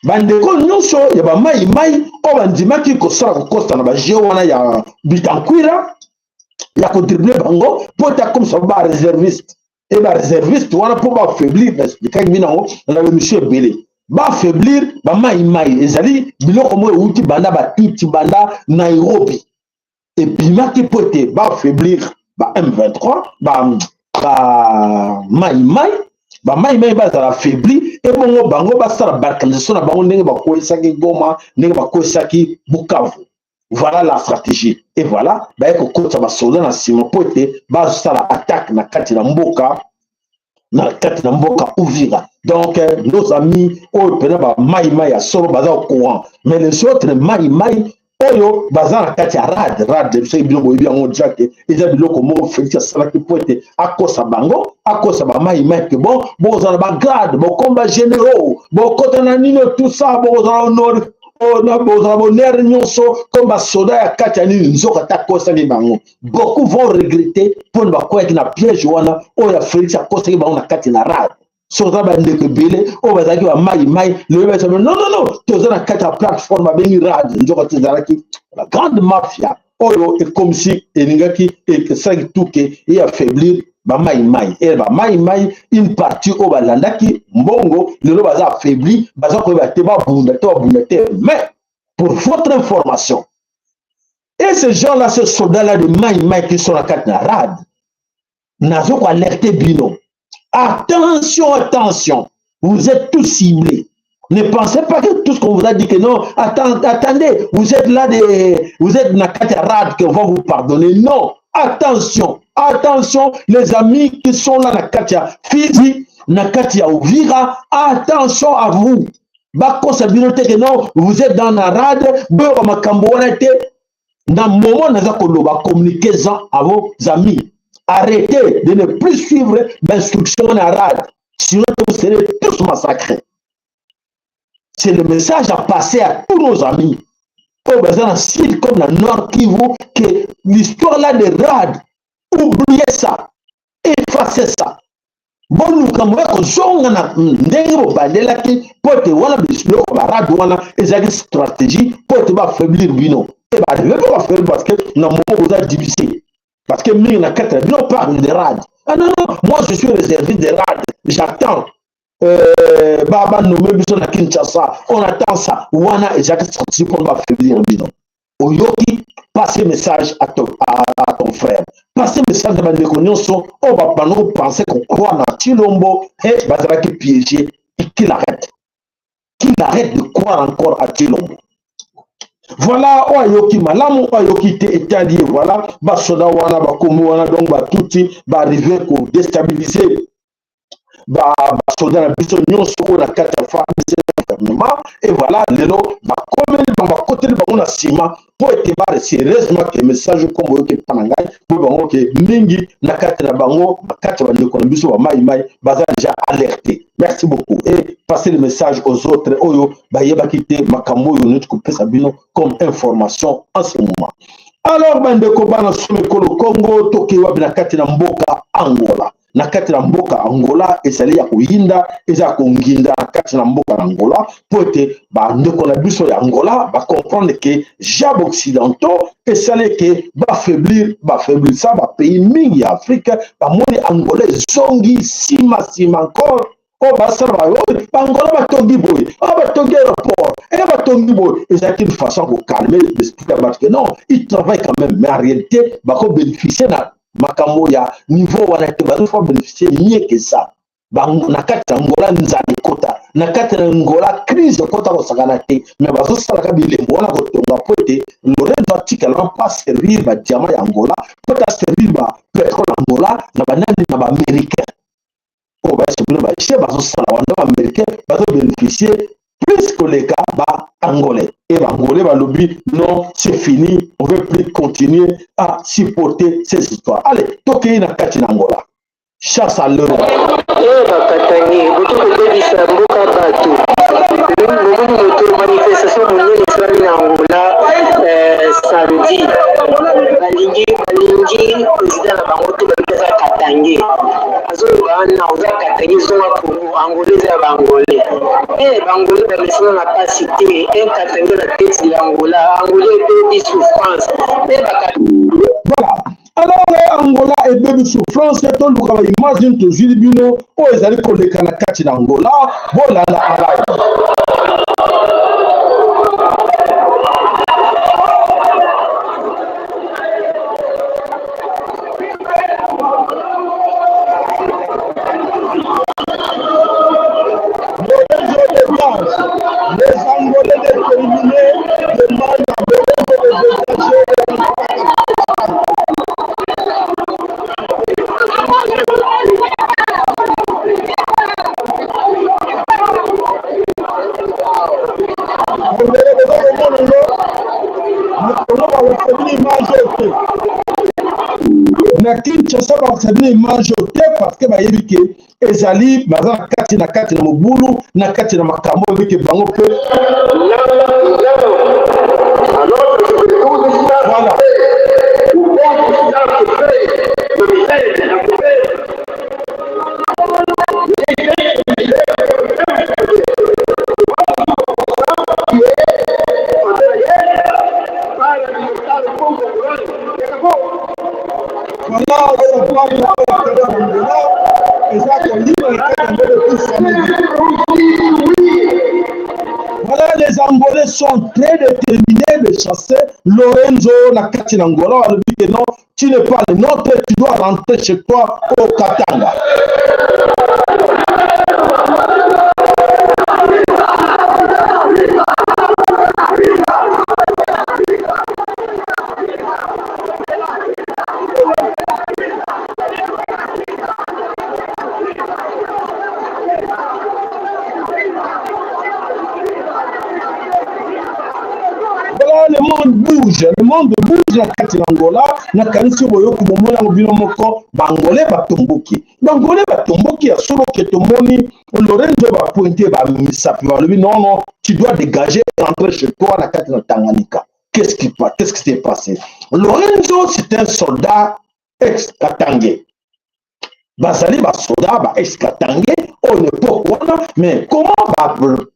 Speaker 1: bandeko nyonso ya bamai mai oyo bandimaki kosala, kokosta na bajeu wana ya Bitakwira ya kodribler bango mpo ete akomisa baréserviste. E baréserviste wana mpo baaffaiblir, naexpliquaki bino yango na baémission ebele, baaffaiblir bamai mai. Ezali biloko moko euti banda batuti, banda Nairobi ebimaki mpo ete baaffaiblir ba M23, ba mai mai, bamai mai bazala affaibli, ebongo bango basala balkanisation na bango ndenge bakwesaki Goma, ndenge bakwesaki Bukavu. Voilà la stratégie. Et voilà, baye kokotisa basoda na nsima mpo ete basala attaque na kati na mboka, na kati na mboka Uvira. Donc nos amis oyo mpena bamai mai ya solo baza au courant, mais les autres mai mai oyo baza na kati ya RAD, RAD soki bino boyebi yango déjà ke eza biloko moko Félix asalaki mpo ete akosa bango, akosa bamai mai ke bon, bokozala bagrade, bokomba généraux, bokota na nini, tout ça, bokozala honor, bozala bonere nyonso comme basoda ya kati ya nini. Nzoka ata akosaki bango. Beaucoup vont regretter mpona bakweyaki na piège wana oyo ya Félix akosaki bango na kati na RAD. Soki oza bandeko ebele oyo bazalaki bamai mai, lelo bayesa: "Non, non, non, toza na kati ya plateforme babengi RAD." Nzoka te, ezalaki la grande mafia oyo ekomisi, elingaki, esalaki tuke e affaiblir bamai mai. E bamai mai, une partie oyo balandaki mbongo, lelo baza affaibli, baza koyeba te babunda te, babunda te. Mais pour votre information, et ces gens-là, ces soldats-là de mai mai qui sont na kati na RAD, nazo koalerter bino: attention, attention, vous êtes tous ciblés. Ne pensez pas que tout ce qu'on vous a dit que non, attendez, vous êtes là, vous êtes na kati RAD, qu'on va vous pardonner. Non, attention, attention, les amis qui sont là na kati ya Fizi, na kati ya Uvira, attention à vous. Bakosa bino te que non, vous êtes dans la RAD, boyoka makambo wana te. Na moment naza koloba, communiquez-en à vos amis. Arrêtez de ne plus suivre l'instruction na RAD, sinon vous serez tous massacrés. C'est le message à passer à tous nos amis oyo baza na sud comme na Nord Kivu, que l'histoire là de RAD, oubliez ça, effacez ça. Boluka moya kozonga na ndenge bobandelaki, mpo ete wana biloko baRAD wana ezalaki stratégie mpo ete baaffaiblir bino. E baarriver mpe baaffaiblir, parce que na moment boza divisé, parce que mingi na kati na bino parle de RAD: "Ah non, non, moi je suis réservé de RAD, j'attends banommer biso na Kinshasa, on attend ça." Wana ezalaki stratégie mpona baaffaiblir bino. Oyoki? Passe message à ton frère, passe message na bandeko nyonso oyo babanda kopenser, kocroire na Tshilombo e bazalaki piégé. Qu'il arrête, qu'il arrête de croire encore à Tshilombo. Voilà, oyo ayoki malamu, oyo ayoki te, etali ye. Voilà, basoda wana bakomi wana. Donc batuti baarriver kodéstabiliser basoda na biso nyonso oyo na kati ya FARDC, gouvernement. Et voilà, lelo bakomeli bango. Bakoteli bango na nsima mpo ete ba sérieusement ke message oyo boyoki epa na ngai mpo bango ke mingi na kati na bango, na kati ya bandeko na biso ba mai mai baza déjà alerté. Merci beaucoup et passez le message aux autres oyo bayebaki te makambo oyo neti kopesa bino comme information en ce moment. Alors bandeko bana somo ekolo Congo, tokei wapi? Na kati na mboka Angola. Na kati na mboka Angola ezali ya koyinda, eza ya konginda na kati na mboka na Angola, mpo ete bandeko na biso ya Angola bacomprendre ke jab occidentaux esali ke bafaiblir, bafaiblisa bapays mingi ya Afrique. Bamoni Angola ezongi nsima nsima encore. Oyo basala bayo oyo Bangola batongi boye, oyo batongi aéroport, eyo batongi boye, ezalaki une façon ya kocalmer l'esprit ya bato ke non, il travaille quand même. Mais en réalité bakobénéficie na makambo ya niveau wana te, bazofa bénéficier mieux que ça. Na kati ya Angola nzala ekota, na kati ya Angola crise ekota kosakana te, mais bazosalaka bilembo wana kotonga mpo ete Lorenzo atikala mpo aservir badiamant ya Angola, mpo ete aservir bapétrole Angola na banani, na baaméricain oyo basepeli bache bazosala wana. Baaméricain bazobénéficie plus koleka baangolais et baangolais balobi non, c'est fini, on veut plus continuer à supporter ces histoires. Allez, tokei na kati na Angola, chasse à l'euro.
Speaker 5: Oyo bakatani boki kobebisa mboka bato. Bomoni moto, manifestation monene esalami na Angola samedi. Balingi président na bango te, balobi aza katangais. Azoloba wana oza katangais, zonga Congo. Angola eza ya baangolais. Baangolais bamesana na pasi te. Un katangais na tête ya Angola, Angola ebebi souffrance.
Speaker 1: Voilà, alors Angola ebebi souffrance. Toluka baimage nini tozwili bino oyo ezali koleka na kati na Angola. Bolanda alai. Les Angolais déterminés demandent à Lorenzo de dégager. Angolais boza komona ngo na Congo, bakosabini image oyo te. Na Kinshasa bakosabini image oyo te parce que bayebi ke ezali baza na kati na mobulu, na kati na makambo oyebi ke bango mpe. Voilà. Voilà, ça parle na kati ya Angola, eza koyima na kati ya Angola depuis samedi. Voilà, les Angolais sont très déterminés de chasser Lorenzo na kati na Angola. Balobi que non, tu n'es pas le nôtre, tu dois rentrer chez toi au Katanga. Voilà, le monde bouge, le monde bouge na kati na Angola. Nakanisi boyoki, bomoni yango bino moko. Bangolais batomboki, bangolais batomboki ya solo ke tomoni Lorenzo bapointe bamisapi, balobi non, non, tu dois dégager, rentrer chez toi na kati na Tanganyika. Qu'est-ce qui s'est passé? Lorenzo, c'est un soldat ex-katangais. Bazali basoda ba ex-katangais oyo na époque wana. Mais comment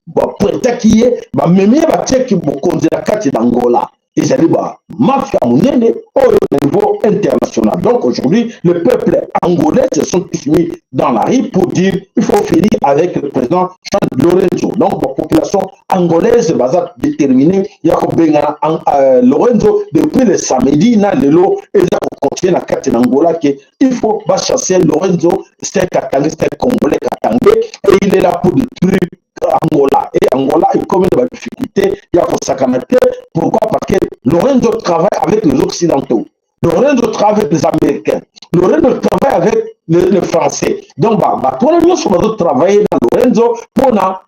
Speaker 1: bapointaki ye, bamemi ye, batiaki bokonzi na kati na Angola? Ezali bamafia monene oyo na niveau international. Donc aujourd'hui, le peuple angolais se sont tous mis dans la rue pour dire il faut finir avec le président Jean Lorenzo. Donc la population angolaise baza déterminé ya kobengana Lorenzo depuis le samedi. Na lelo eza kocontinue na kati na Angola ke il faut bachasser Lorenzo. C'est un katangais, c'est un Congolais katangais et il est là pour détruire Angola. Et Angola est comme une difficulté ya kosakana te. Pourquoi? Parce que Lorenzo travaille avec les Occidentaux, Lorenzo travaille avec les Américains, Lorenzo travaille avec les Français. Donc bato wana nyonso bazotravaille na Lorenzo mpona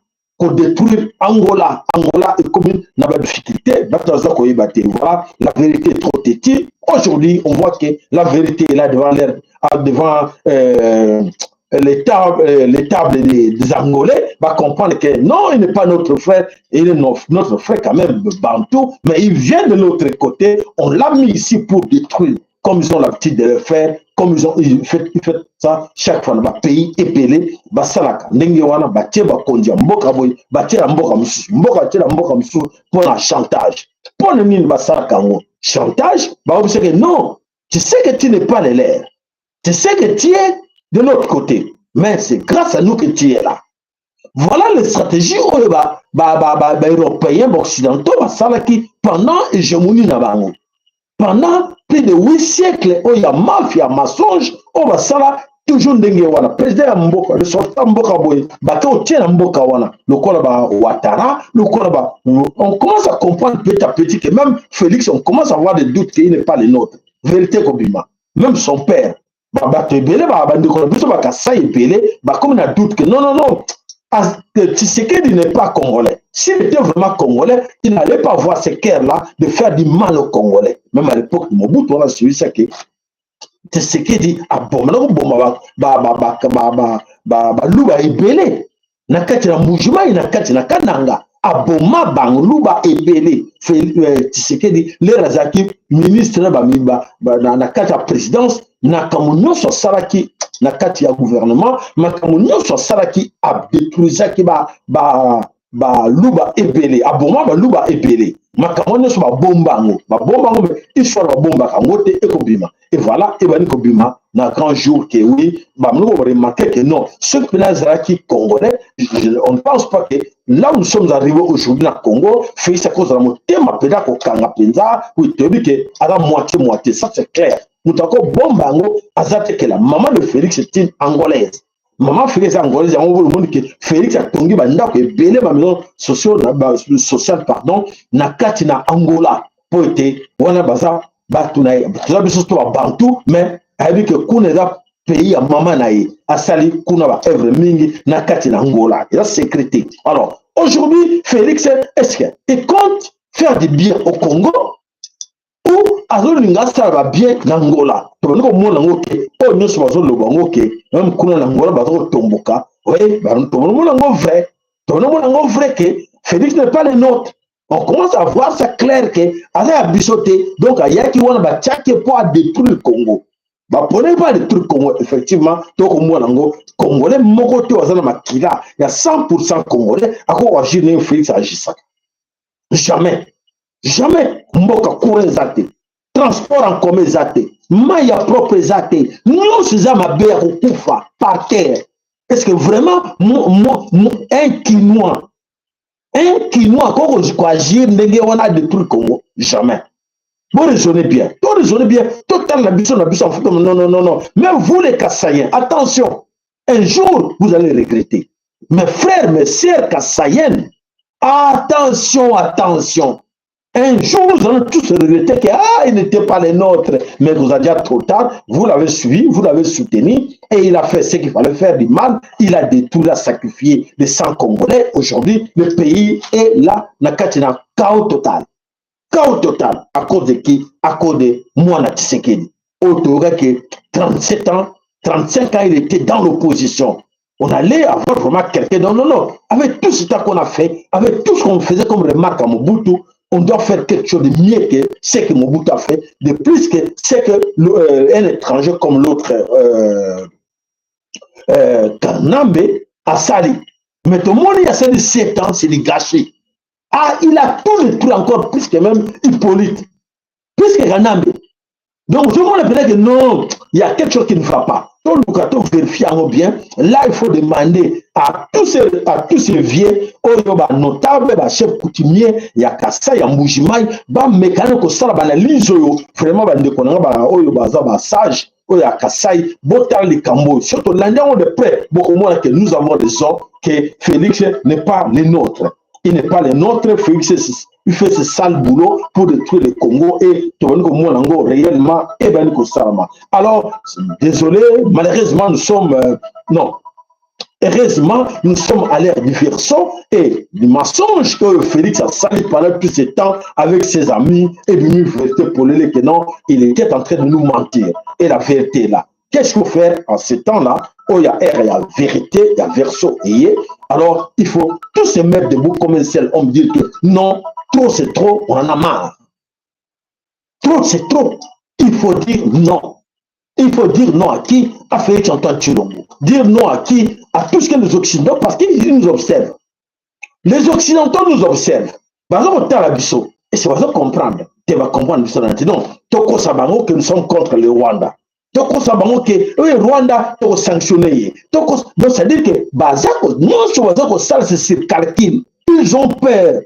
Speaker 1: Kodétruire Angola. Angola ekomi na badifficulté, bato baza koyeba te. Voilà, la vérité est trop têtue. Aujourd'hui, on voit que la vérité est là devant leur, devant les tables, les tables des Angolais, va comprendre que non, il n'est pas notre frère, il est notre frère quand même, Bantou, mais il vient de l'autre côté. On l'a mis ici pour détruire, comme ils ont l'habitude de le faire, comme ils ont ils fait ça chaque fois na bapays ebele. Basalaka ndenge wana, batie bakonzi ya mboka boye, batie na mboka mosusu, mboka batie na mboka mosusu mpona chantage. Mpona nini basalaka yango chantage? Bakobiseke non, tu sais que tu n'es pas le leur, tu sais que tu es de l'autre côté, mais c'est grâce à nous que tu es là. Voilà les stratégies oyo baeuropéen, baoccidentaux basalaki pendant hégémonie na bango pendant plus de 8 siècles, oyo ya mafia, mensonge oyo basala toujours ndenge wana. Président ya mboka, ressortissant mboka boye, bake otie na mboka wana lokola ba Ouattara, lokola ba, on commence à comprendre petit à petit que même Félix, on commence à avoir des doutes qu'il n'est pas le nôtre. Vérité kobima, même son père, bato ebele, bandeko na biso bakasai ebele bakomi na doute que non, non, non, Tshisekedi n'est pas congolais. S'il était vraiment congolais, il n'allait pas avoir ce cœur-là de faire du mal aux Congolais. Même à l'époque de Mobutu, on a suivi ça, que Tshisekedi aboma na koboma baluba ebele na kati na Mbujimayi, na kati na Kananga, aboma baluba ebele. Tshisekedi, l'heure azalaki ministre na kati ya présidence, makambo nyonso asalaki na kati ya gouvernement, makambo nyonso asalaki, adétruisaki baluba ebele, aboma baluba ebele. Makambo nyonso babomba yango, babomba yango, mais histoire babombaka yango te, ekobima. Et voilà, ebandi kobima na grand jour que oui, bamoni koremarquer que non, soki mpena azalaki congolais, on ne pense pas que là où nous sommes arrivés aujourd'hui na Congo, Félix akozala motema mpenza kokanga mpenza. Oui, toyebi ke aza moitié moitié, ça c'est clair. Moto akobomba yango aza te que la maman de Félix est une Angolaise. Mama Félix angolaise, yango omoni ke Félix atongi bandako ebele, bamaison sociale, pardon, na kati na Angola, mpo ete wana baza bato na ye. Toza biso to babantu, mais ayebi ke kuna eza pays ya mama na ye. Asali kuna baœuvre mingi na kati na Angola, eza secret te. Alors aujourd'hui, Félix, est ce que il compte faire du bien au Congo ou azolinga asala babien na Angola? Tobandi komona yango ke oyo nyonso bazoloba yango ke même kuna na Angola baza kotomboka. Oui, tonomona yango vrai, tonomona yango vrai ke Félix n'est pas le nôtre. On commence à voir ça clair ke aza ya biso te. Donc ayaki wana, batiaki mpo adétruire Congo, bapone mpo adétruire Congo. Effectivement, tokomona yango, Congolais moko te aza na makila ya 100 congolais akoki agir ndenge Félix agisaka. Jamais, jamais. Mboka courant eza te, transport en commun eza te, mai ya propre eza te, nyonso eza mabe ya kokufa par terre. Est ce que vraiment mo, mo, un Kinois, un Kinois akoki koagir ndenge wana, adétruire Congo? Jamais. Bo raisonner bien, to raisonner bien, totalela biso na biso en. Non, non, non, non, même vous les Kasaïens, attention, un jour vous allez regretter. Mes frères, mes sœurs kasaïennes, attention, attention, un jour, nous allons tous regretter que ah, il n'était pas les nôtres. Mais vous avez déjà trop tard, vous l'avez suivi, vous l'avez soutenu, et il a fait ce qu'il fallait faire du mal. Il a détruit, il a sacrifié le sang congolais. Aujourd'hui, le pays est là, na chaos total. Chaos total. À cause de qui? À cause de moi, Tshisekedi. Autour que 37 ans, 35 ans, il était dans l'opposition. On allait avoir vraiment quelqu'un. Non, non, non. Avec tout ce qu'on a fait, avec tout ce qu'on faisait comme remarque à Mobutu, on doit faire quelque chose de mieux que ce que Mobutu a fait, de plus que ce que un étranger comme l'autre Kanambe asali. Mais tout le monde, il a 7 ans, c'est du gâchis. Ah, il a tout détruit encore plus que même Hippolyte, plus que Kanambe. Donc, tout le monde peut-être que non, il y a quelque chose qui ne va pas. Donc, nous vérifier bien. Là, il faut demander à tous ces vieux, oyo ba notable, ba chef coutumier, ya Kasai, ya Mbujimayi, ba mekana kosala ba analyse oyo. Vraiment, ba ndeko na ba oyo baza ba sage, oyo ya Kasai, botala likambo. Surtout landi yango de près, bokomona que nous avons raison, que Félix n'est pas le nôtre. Il n'est pas le nôtre. Félix, il fait ce sale boulot pour détruire le Congo et tobandi komona yango réellement ebandi kosalama. Alors, désolé, malheureusement, nous sommes non. Heureusement, nous sommes à l'ère du verso et du mensonge que Félix a sali pendant tout ce temps avec ses amis et venu vérité pour que non, il était en train de nous mentir. Et la vérité est là. Qu'est-ce qu'il faut faire en ce temps-là où il y a R, il y a vérité, il y a verso et alors il faut tous se mettre debout comme un seul homme, dire que non, trop c'est trop, on en a marre. Trop c'est trop. Il faut dire non. Il faut dire non à qui? À Félix Antoine Tshilombo. Dire non à qui? À tout ce que les Occidentaux, parce qu'ils nous observent. Les Occidentaux nous observent. Par exemple, otala biso. Et c'est bazo comprendre. Tu vas comprendre biso na non. Tokosa bango que nous sommes contre le Rwanda. Tokosa bango que oui, Rwanda toko sanctionner ye. Toko donc c'est à dire que baza ko nyonso baza kosala c'est sur calcul. Ils ont peur.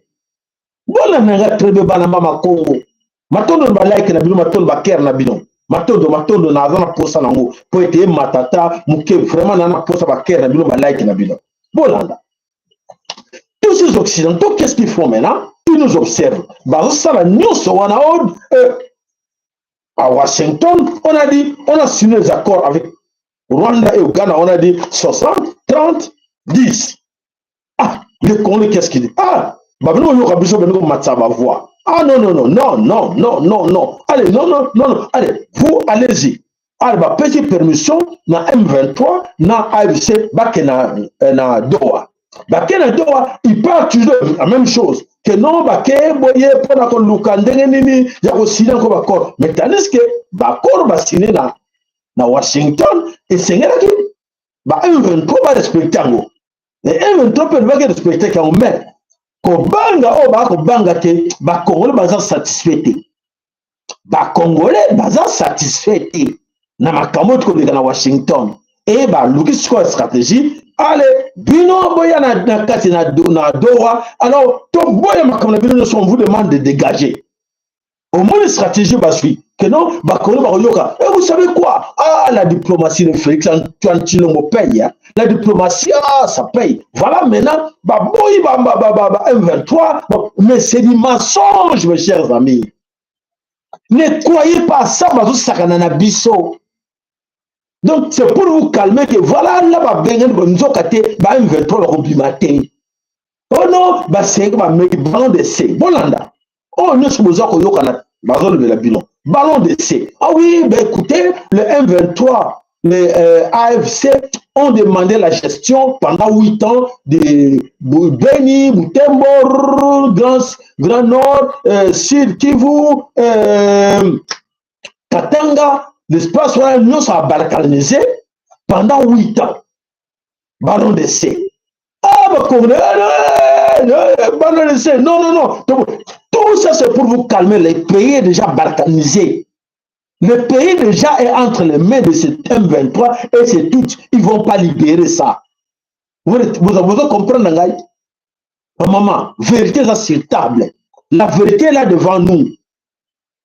Speaker 1: Bona nanga très bien bana mama Congo. Matondo ba like na bino, matondo ba cœur na bino. Matondo matondo na aza na posa nango po ete ematata moke vraiment na na posa ba cœur na bino ba like na bino. Bolanda. Tous ces Occidentaux, qu'est-ce qu'ils font maintenant? Ils nous observent. Bazosala nyonso wana à Washington, on a dit, on a signé des accords avec Rwanda et Ouganda, on a dit 60, 30, 10. Ah, le Congolais, qu'est-ce qu'il dit? Ah, babino yoka biso bino matsa ba voix. Ah non, non, non, non, non, non, non, non. Allez, non, non, non, non. Allez, vous, allez-y. Allez, bah, petite permission, na M23, na AFC, bake na, na Doha. Bake na Doha, il parle toujours la même chose. Que non, bake, boye, pona koluka, ndenge nini, ya ko signer encore accord. Mais tandis que, ba accord ba signer na Washington, esengelaki, ba M23 ba respecter yango. Et M23 peut ba respecter yango, mais kobanga oyo baa kobanga te, bakongolais baza satisfait te, bakongolais baza satisfait te na makambo oyo tokoleka na Washington e baluki sikoyo stratégie. Ale bino boya na kati na Doha, alors toboya makambo na bino nyonso, on vous demande de dégager. Omoni stratégie bazwi que non, bakongolais bakoyoka. Et vous savez quoi? Ah, la diplomatie de Félix Antoine Tshilombo paye, hein? La diplomatie, ah, ça paye. Voilà, maintenant baboyi ba, ba, ba, ba, ba M23. Bon, mais c'est du mensonge, mes chers amis, ne croyez pas ça. Bazosakana na biso. Donc c'est pour vous calmer que voilà là, babengani nzoka te, ba M23 bakobima te. Oh non, basengi bameki ballon d'essai. Bolanda oyo nyonso boza koyokana, bazolobela bino ballon d'essai. Ah oui, ben écoutez, le M23, les AFC ont demandé la gestion pendant 8 ans de Beni, Butembo, Grand Nord, Sud Kivu, Katanga, l'espace wana nyonso a balkanisé pendant 8 ans. Ballon d'essai. Ah, bah, ballon d'essai. Non, non, non. Donc, tout ça, c'est pour vous calmer. Le pays est déjà balkanisé. Le pays déjà est entre les mains de ce M23 et c'est tout. Ils ne vont pas libérer ça. Vous comprenez, ngai? Maman, vérité est sur table. La vérité est là devant nous.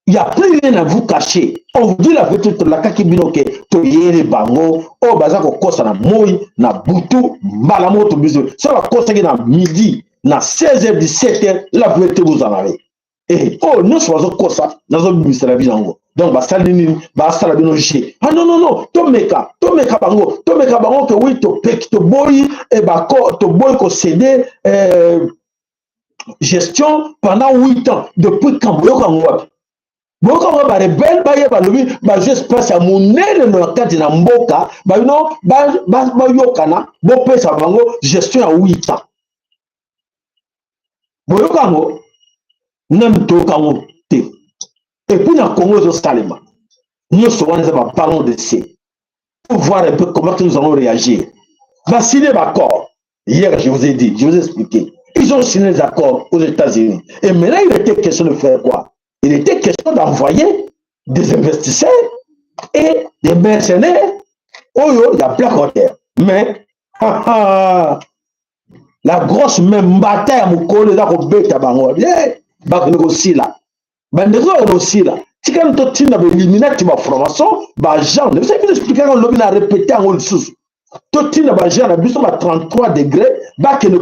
Speaker 1: Il n'y a plus rien à vous cacher. On vous dit la vérité, tolakaki bino ke toyele bango oyo baza kokosa na moi na butu mbala moko tobiso so bakosaki na midi na 16h 17h, la vérité vous en avez. Eh, oyo nyonso bazokosa, nazobimisela bino yango. Donc basali nini? Basala bino jeu. Ah non, non, non, tomeka tomeka bango, tomeka bango ke oui, topeki, toboyi bako, toboyi kocéder gestion pendant 8 ans. Depuis quand boyoka yango? Wapi boyoka yango? Barebelles baye, balobi bazwi espace ya monene na kati na mboka, babino bayokana, bopesa bango gestion ya 8 ans. Boyoka yango nanu? Toyoka yango te. Et puis na Congo ezosalema nyonso wana eza baballon d'essai pour voir un peu comment que nous allons réagir. Basigné baaccord hier, je vous ai dit, je vous ai expliqué, ils ont signé les accords aux États-Unis et maintenant il était question de faire quoi? Il était question d'envoyer des investisseurs et des mercenaires oyo ya Blackwater. Mais la grosse main, mbata ya mokolo eza kobeta bango, bakende kosila, bandeko oyo kosila. Tikani totinda bailluminati, bafranc-maçon, baagent na biso. Bino expliquaka lobi, na répété yango lisusu. Totinda baagent na biso ba 33 degré, bakende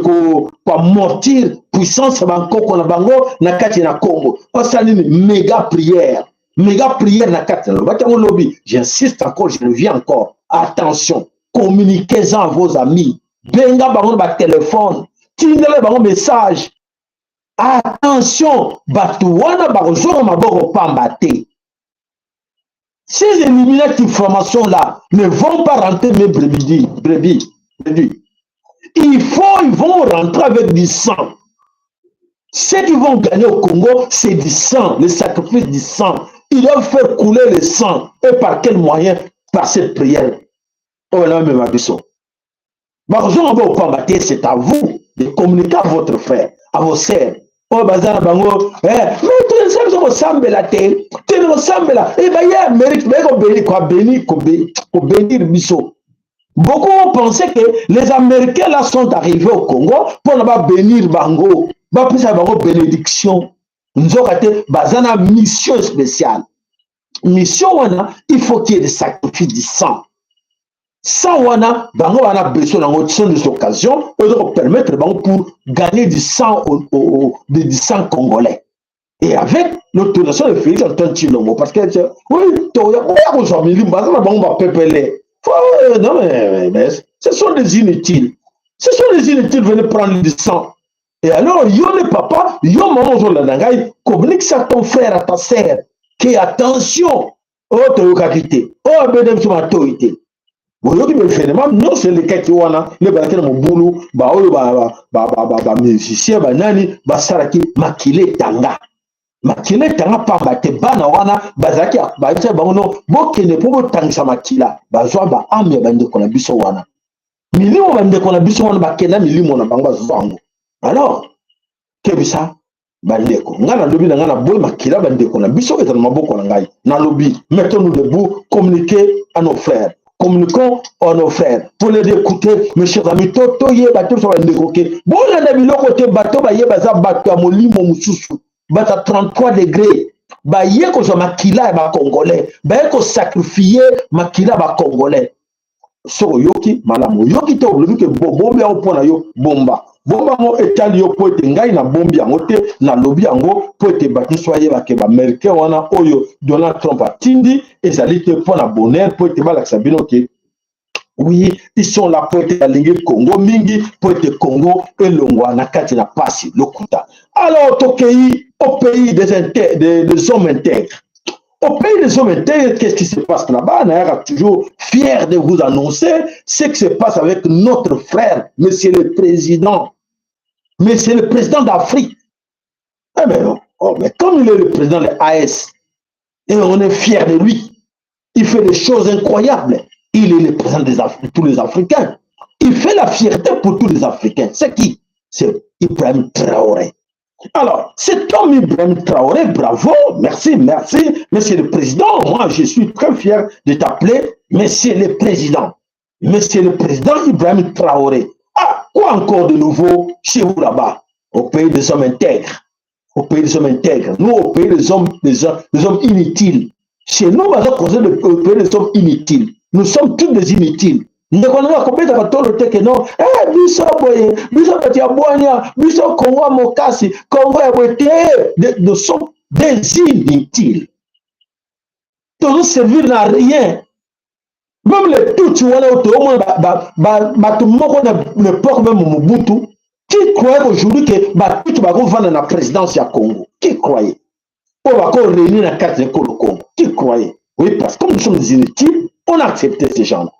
Speaker 1: koamortir puissance ya bankoko na bango na kati na Congo. Osala nini? Méga prière, méga prière na kati na lobaki yango lobi. J'insiste encore, je reviens encore, attention. Communiquez-en à vos amis. Benga bango na ba téléphone, tindela bango message. Attention, bato wana bakozonga maboko pamba te. Ces illuminati formation-là ne vont pas rentrer mes brebis, brebis, brebis. Ils vont rentrer avec du sang. Ceux qui vont gagner au Congo, c'est du sang, le sacrifice du sang. Ils doivent faire couler le sang. Et par quel moyen? Par cette prière. Oh là, même biso. C'est à vous de communiquer à votre frère, à vos sœurs. Oyo baza na bango, eh, mais toza kosambela te, tene kosambela e baye Amérique, baye kobénir, kobénir, kobénir biso. Beaucoup ont pensé que les Américains là sont arrivés au Congo pour na bénir bango, bapesa bango bénédiction. Nzoka te, baza na mission spéciale. Mission wana, il faut qu'il y ait des sacrifices du sang. Sang wana, bango wana besoin nango, sont des occasions oyo permettre bango pour gagner du sang du sang congolais. Et avec l'autorisation de Félix Antoine Tshilombo, parce que oui, toya kozwa milimo, baza na bango bapepele. Non mais ce sont des inutiles. Ce sont des inutiles, venez prendre du sang. Et alors, yo le papa, yo maman ozolanda ngai, communique ça à ton frère, à ta sœur, que attention, oyo toyokaki te, oyo abende biso matoi te. Boyoki baévénement nyonso elekaki wana, nde bazalaki na mobulu, baoyo bamusicien banani basalaki makila etanga, makila etanga pamba te. Bana wana bazalaki, bayebisa bango no bokende mpo botangisa makila. Bazwa baâme ya bandeko na biso wana, milimo bandeko na biso wana bakenda, milimo na bango bazwa yango. Alors kebisa bandeko, ngai nalobi na ngai, naboyi makila bandeko na biso ezala maboko na ngai. Nalobi, mettons-nous debout, communiquer à nos frères, communiquons à nos frères pour les écouter. Mes chers amis, to toyeba te, biso bandeko, ke bolanda biloko te. Bato bayeba eza bato ya molimo mosusu, bato ya 33 degré, baye kozwa makila ya bacongolais, baye kosacrifier makila ya bacongolais. Soki oyoki malamu, oyoki te, olobi ke bombi yango mpo na yo, bomba, bomba yango, etali yo, mpo ete ngai nabombi yango te. Nalobi yango mpo ete bato nyonso bayebake baaméricain wana oyo Donald Trump atindi ezali te mpo na bonheur, mpo ete balakisa bino ke oui, ils sont là mpo ete balingi Congo mingi, mpo ete Congo elongwa na kati na pasi. Lokuta. Alors tokei au pays des hommes intègres. Au pays des hommes intègres, qu'est-ce qui se passe là-bas? Nayaka toujours fier de vous annoncer ce qui se passe avec notre frère, monsieur le président. Monsieur le président d'Afrique. Eh ben, oh, mais comme il est le président de l'AES, et on est fier de lui, il fait des choses incroyables. Il est le président de tous les Africains. Il fait la fierté pour tous les Africains. C'est qui? C'est Ibrahim Traoré. Alors, cet homme Ibrahim Traoré, bravo, merci, merci, monsieur le président. Moi, je suis très fier de t'appeler monsieur le président. Monsieur le président Ibrahim Traoré. Ah, quoi encore de nouveau chez vous là-bas, au pays des hommes intègres? Au pays des hommes intègres. Nous, au pays des hommes inutiles. Chez nous, on va au pays des hommes inutiles. Nous sommes tous des inutiles. Ndeko na nga, kobetaka tolo te ke non, eh, biso boye, biso bato ya bwanya, biso Kongo ya mokasi, Kongo ya boye te. Nous sommes des inutiles, tozoservir na rien. Même les Tutsi wana oyo toomona, bato moko na l'époque même Mobutu, qui croyait qu'aujourd'hui ke batutsi bakovanda na présidence ya Congo? Qui croyait oyo bakoréunir na kati ya ekolo Congo? Qui croyait? Oui, parce que comme nous sommes des inutiles, on a accepté ces gens-là,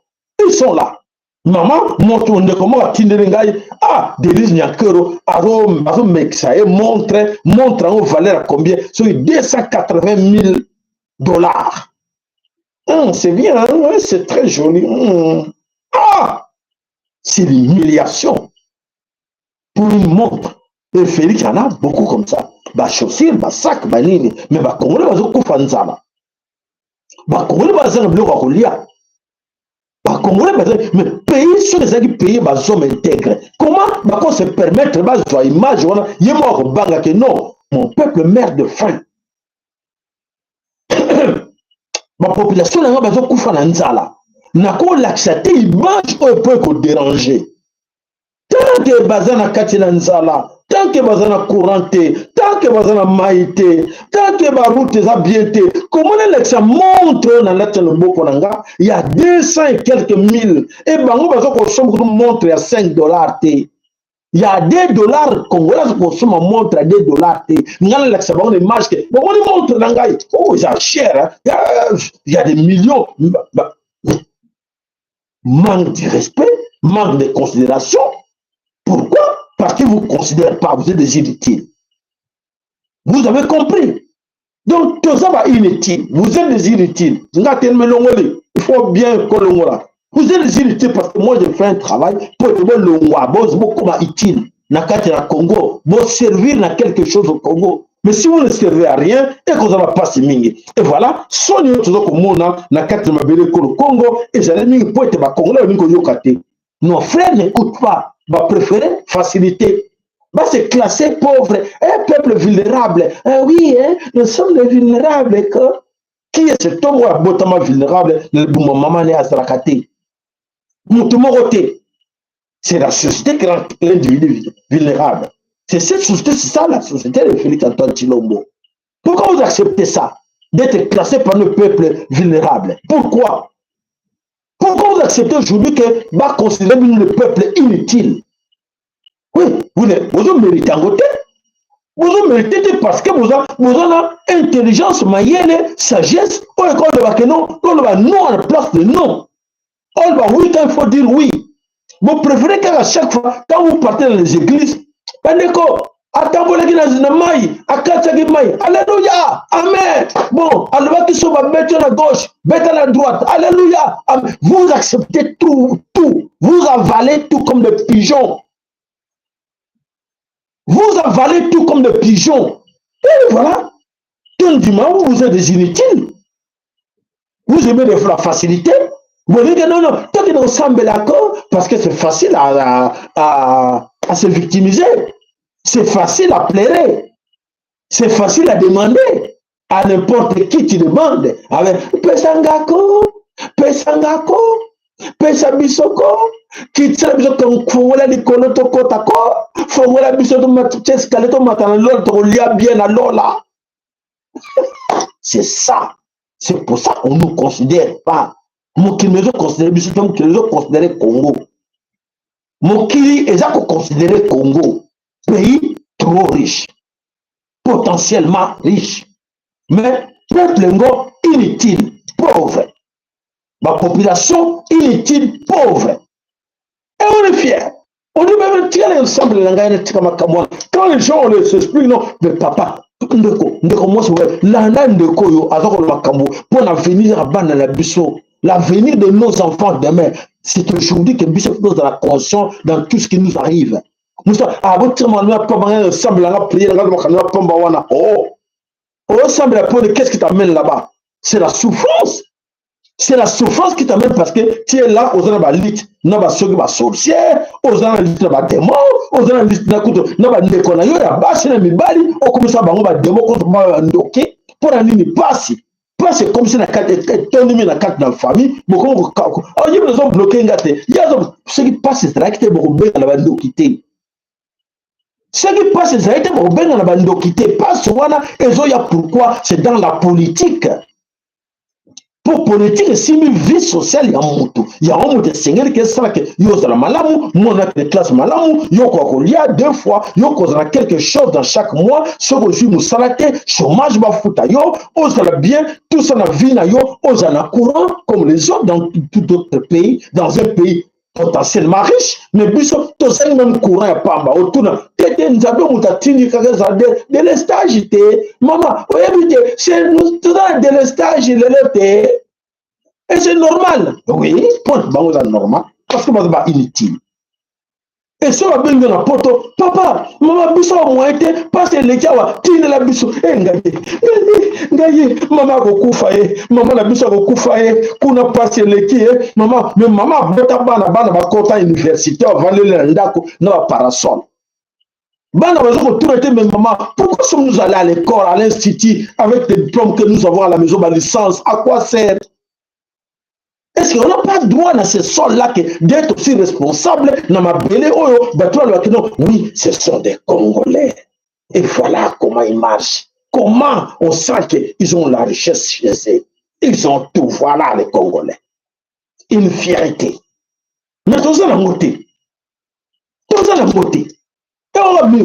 Speaker 1: ils sont là. Mama moto, ndeko moko atindeli ngai, ah, Denise Nyakeru azomekisa ye montre. Montre yango valeur ya combien? Soki 280 000 dollars. C'est bien, hein? C'est très joli. Ah, c'est l'humiliation pour une montre. Et Félix en a beaucoup comme ça, bachaussure, basac, banini, mais bacongolais bazokufa nzala, bacongolais bazanga biloko ya kolia, bacongolais baza. Mais pays, soki ezalaki pays bahommes intègres, comment bako se permettre bazwa image wana? Ye moko akobanga ke non, mon peuple meurt de faim, bapopulation na nga bazokufa na nzala, nakolakisa te image oyo mpo ekodéranger. Tant que baza na kati na nzala, tant que baza na courant te, tant Tant que baza na mai te, tant que baroute eza bien te, comment nalakisa montre oyo nalati na loboko na nga ya 200 et quelques mille, e bango baza kosomba kutu montre ya 5 $ te, ya 2 $ congolais aza kosomba montre ya 2 $ te. Ngai nalakisa bango na image ke bomoni montre na ngai oyo eza cher, ya des millions. Manque de respect, manque de considération. Pourquoi? Parce que vous ne considérez pas, vous êtes des inutiles. Vous avez compris? Donc toza ba inutile, vous êtes des inutiles. Nga teleme longoli, il faut bien kolongola. Vous êtes des inutiles parce que moi, je fais un travail pour ete bolongwa, bokoma utile na kati na Congo, boservir na quelque chose au Congo. Mais si vous ne servez à rien, ekozala mpasi mingi. Et voilà, soni oyo toza komona na kati na mabele ekolo Congo ezali mingi mpo ete Bakongolais balingi koyoka te. Nos frères n'écoutent pas, bapréféré facilité, va se classer pauvre, un peuple vulnérable. Ah oui, hein, nous sommes des vulnérables. Que qui est cet homme oyo abotama vulnérable na libumu mama ne azalaka te? Moto moko te. C'est la société qui rend l'individu vulnérable. C'est cette société, c'est ça la société de Félix Antoine Tshilombo. Pourquoi vous acceptez ça, d'être classé par le peuple vulnérable? Pourquoi? Pourquoi vous acceptez aujourd'hui que va considérer le peuple inutile? Oui, vous vous méritez en côté. Vous méritez parce que vous avez intelligence, mayele, sagesse. On est non, on va non à la place de non. On va oui quand il faut dire oui. Vous préférez qu'à chaque fois, quand vous partez dans les églises, bandeko atambolaki na mai, akatiaki mai, alléluia, amen. Bon, alobaki so babeti na gauche, beta na droite, alléluia. Vous acceptez tout, tout, vous avalez tout comme des pigeons. Vous avalez tout comme des pigeons. Et voilà, tout du vous êtes des inutiles. Vous aimez la facilité. Vous dites non, non, toi qui nous parce que c'est facile à se victimiser. C'est facile à pleurer. C'est facile à demander. À n'importe qui tu demandes. Avec Pesangako, Pesangako, pesa biso ko, kitisela biso, fongola likolo tokota ko, fongola biso totia escalier tomata na lola, tokolia bien na lola. C'est ça. C'est pour ça qu'on ne nous considère pas. Mokili ezoconsidere biso te, mokili ezoconsidere Congo. Mokili eza koconsidere Congo pays trop riche, potentiellement riche, mais peuple ngo inutile, pauvre, bapopulation inutile, pauvre. Et on est fier. On dit même tikala ensemble na ngai, tika makambo wana. Quand les gens, on les explique, non mais papa, ndeko, ndeko mwasi, landa ndeko oyo aza koloba makambo mpo na avenir ya bana na biso, l'avenir de nos enfants demain. C'est aujourd'hui que biso tozala conscient dans tout ce qui nous arrive. Musa abotika makambo ya pamba, ngai ensemble nanga prière ngai makambo ya pamba wana. Oh, osambela mpone, qu'est-ce qui t'amène là-bas? C'est la souffrance. C'est la souffrance qui t'amène parce que tu es là, oza na balutte na basoki basorcière, oza na lutte na badémon, oza na lutte na kutu na bandeko na yo ya basi na mibali, okomisa bango badémon contre bandoki. Mpo na nini? Pasi, pasi ekomisi na kati, etondimi na kati na famille. Bokomi oyebi nazobloke nga te. Ye soki pasi ezalaki te, bokobenga na bandoki te. Soki pasi ezalaki te, bokobenga na bandoki te. Pasi wana ezoya pourquoi? C'est dans la politique. Mpo politique esimbi vie sociale ya motu. Yango moto esengeli ke esalaka yo ozala malamu, mwana akende classe malamu, yo okoka kolia deux fois, yo kozala quelque chose dans chaque mois. Soki ozwi mosala te, chômage bafuta yo, ozala bien, tout ça na vie na yo, ozala na courant comme les autres dans tout autre pays, dans un pays potentiellement riche. Mais biso tozangi même courant ya pamba. Otuna te te, Nzambe moto atindi kaka ezala délestage te. Mama oyebi te, toza na délestage lelo te. Et c'est normal, oui, point bango eza normal parce que baza bainutile. Et so babengi na poto, papa, mama, biso bamoyen te, mpasi eleki awa, tindela biso. E ngai ye, ngai ye, mama akokufa ye, mama na biso akokufa ye kuna, mpasi eleki ye mama. Mais mama abota bana, bana bakota université, bavandeli na ndako na baparasol. Bana baza kotuna te: mais maman, pourquoi sommes-nous allés à l'école, à l'institut, avec les diplômes que nous avons à la maison, balicence, à quoi sert? Est-ce qu'on n'a pas droit dans ce sol-là d'être aussi responsable dans mabele oyo bato balobaki non, oui, ce sont des Congolais? Et voilà comment ils marchent. Comment on sent qu'ils ont la richesse chez eux. Ils ont tout. Voilà les Congolais. Une fierté. Mais toza nango te. Toza nango te.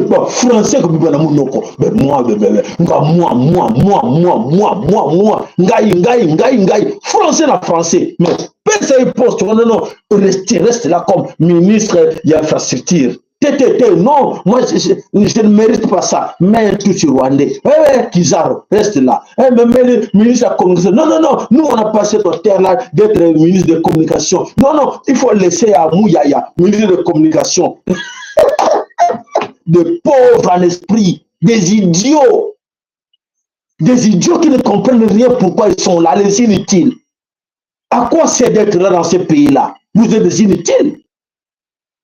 Speaker 1: Bon, français kobima na monoko mais moi nga moi moi moi moi moi moi moi ngai ngai ngai ngai français na français mais pesa ye poste wana non reste reste là comme ministre ya infrastructure te te te non moi je, je, je ne mérite pas ça mais tout sur rwandais eh, eh, Kizaro reste là eh, mais, mais ministre de la communication non non non nous on a passé notre terre là d'être ministre de communication non non il faut laisser à Mouyaya ministre de communication de pauvres en esprit des idiots des idiots qui ne comprennent rien pourquoi ils sont là les inutiles à quoi c'est d'être là dans ce pays là vous êtes des inutiles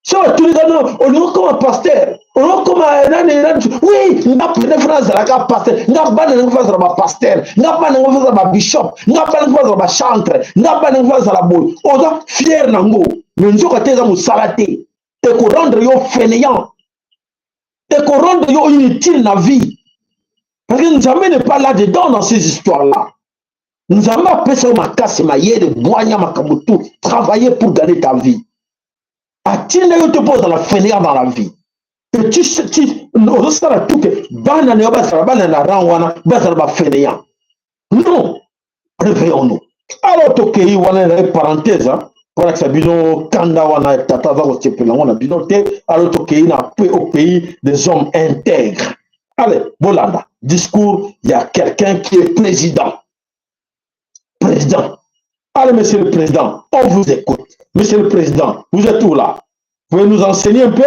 Speaker 1: so batuni kano olingi okoma pasteur olingi okoma nani nani oui nga pene fana azalaka pasteur nga bana nango fana azala bapasteur nga bana nango fana azala babishop nga bana nango fana azala bachantre nga bana nango fana azala boye oza fier nango me nzoka te eza mosala te ekorendre yo fainéant ekorendre yo inutile na vie parce que nzambe n'est pas là dedans dans ces histoires là nzambe apesa yo makasi mayele bwanya makambo tout travailler pour gagner ta vie atinda yo te mpo ozala fainéant dans la vie et tu, tu ozosala tout ke bana na yo bazala bana na rang wana bazala bafainéant non réveillons-nous alors tokei wana ezali parenthèse kolakisa bino kanda wana tata aza kosepela yango na bino te alors tokei na au pays des hommes intègres allez bolanda discours ya quelqu'un qui est président président allez monsieur le président on vous écoute monsieur le président vous êtes où là vous pouvez nous enseigner un peu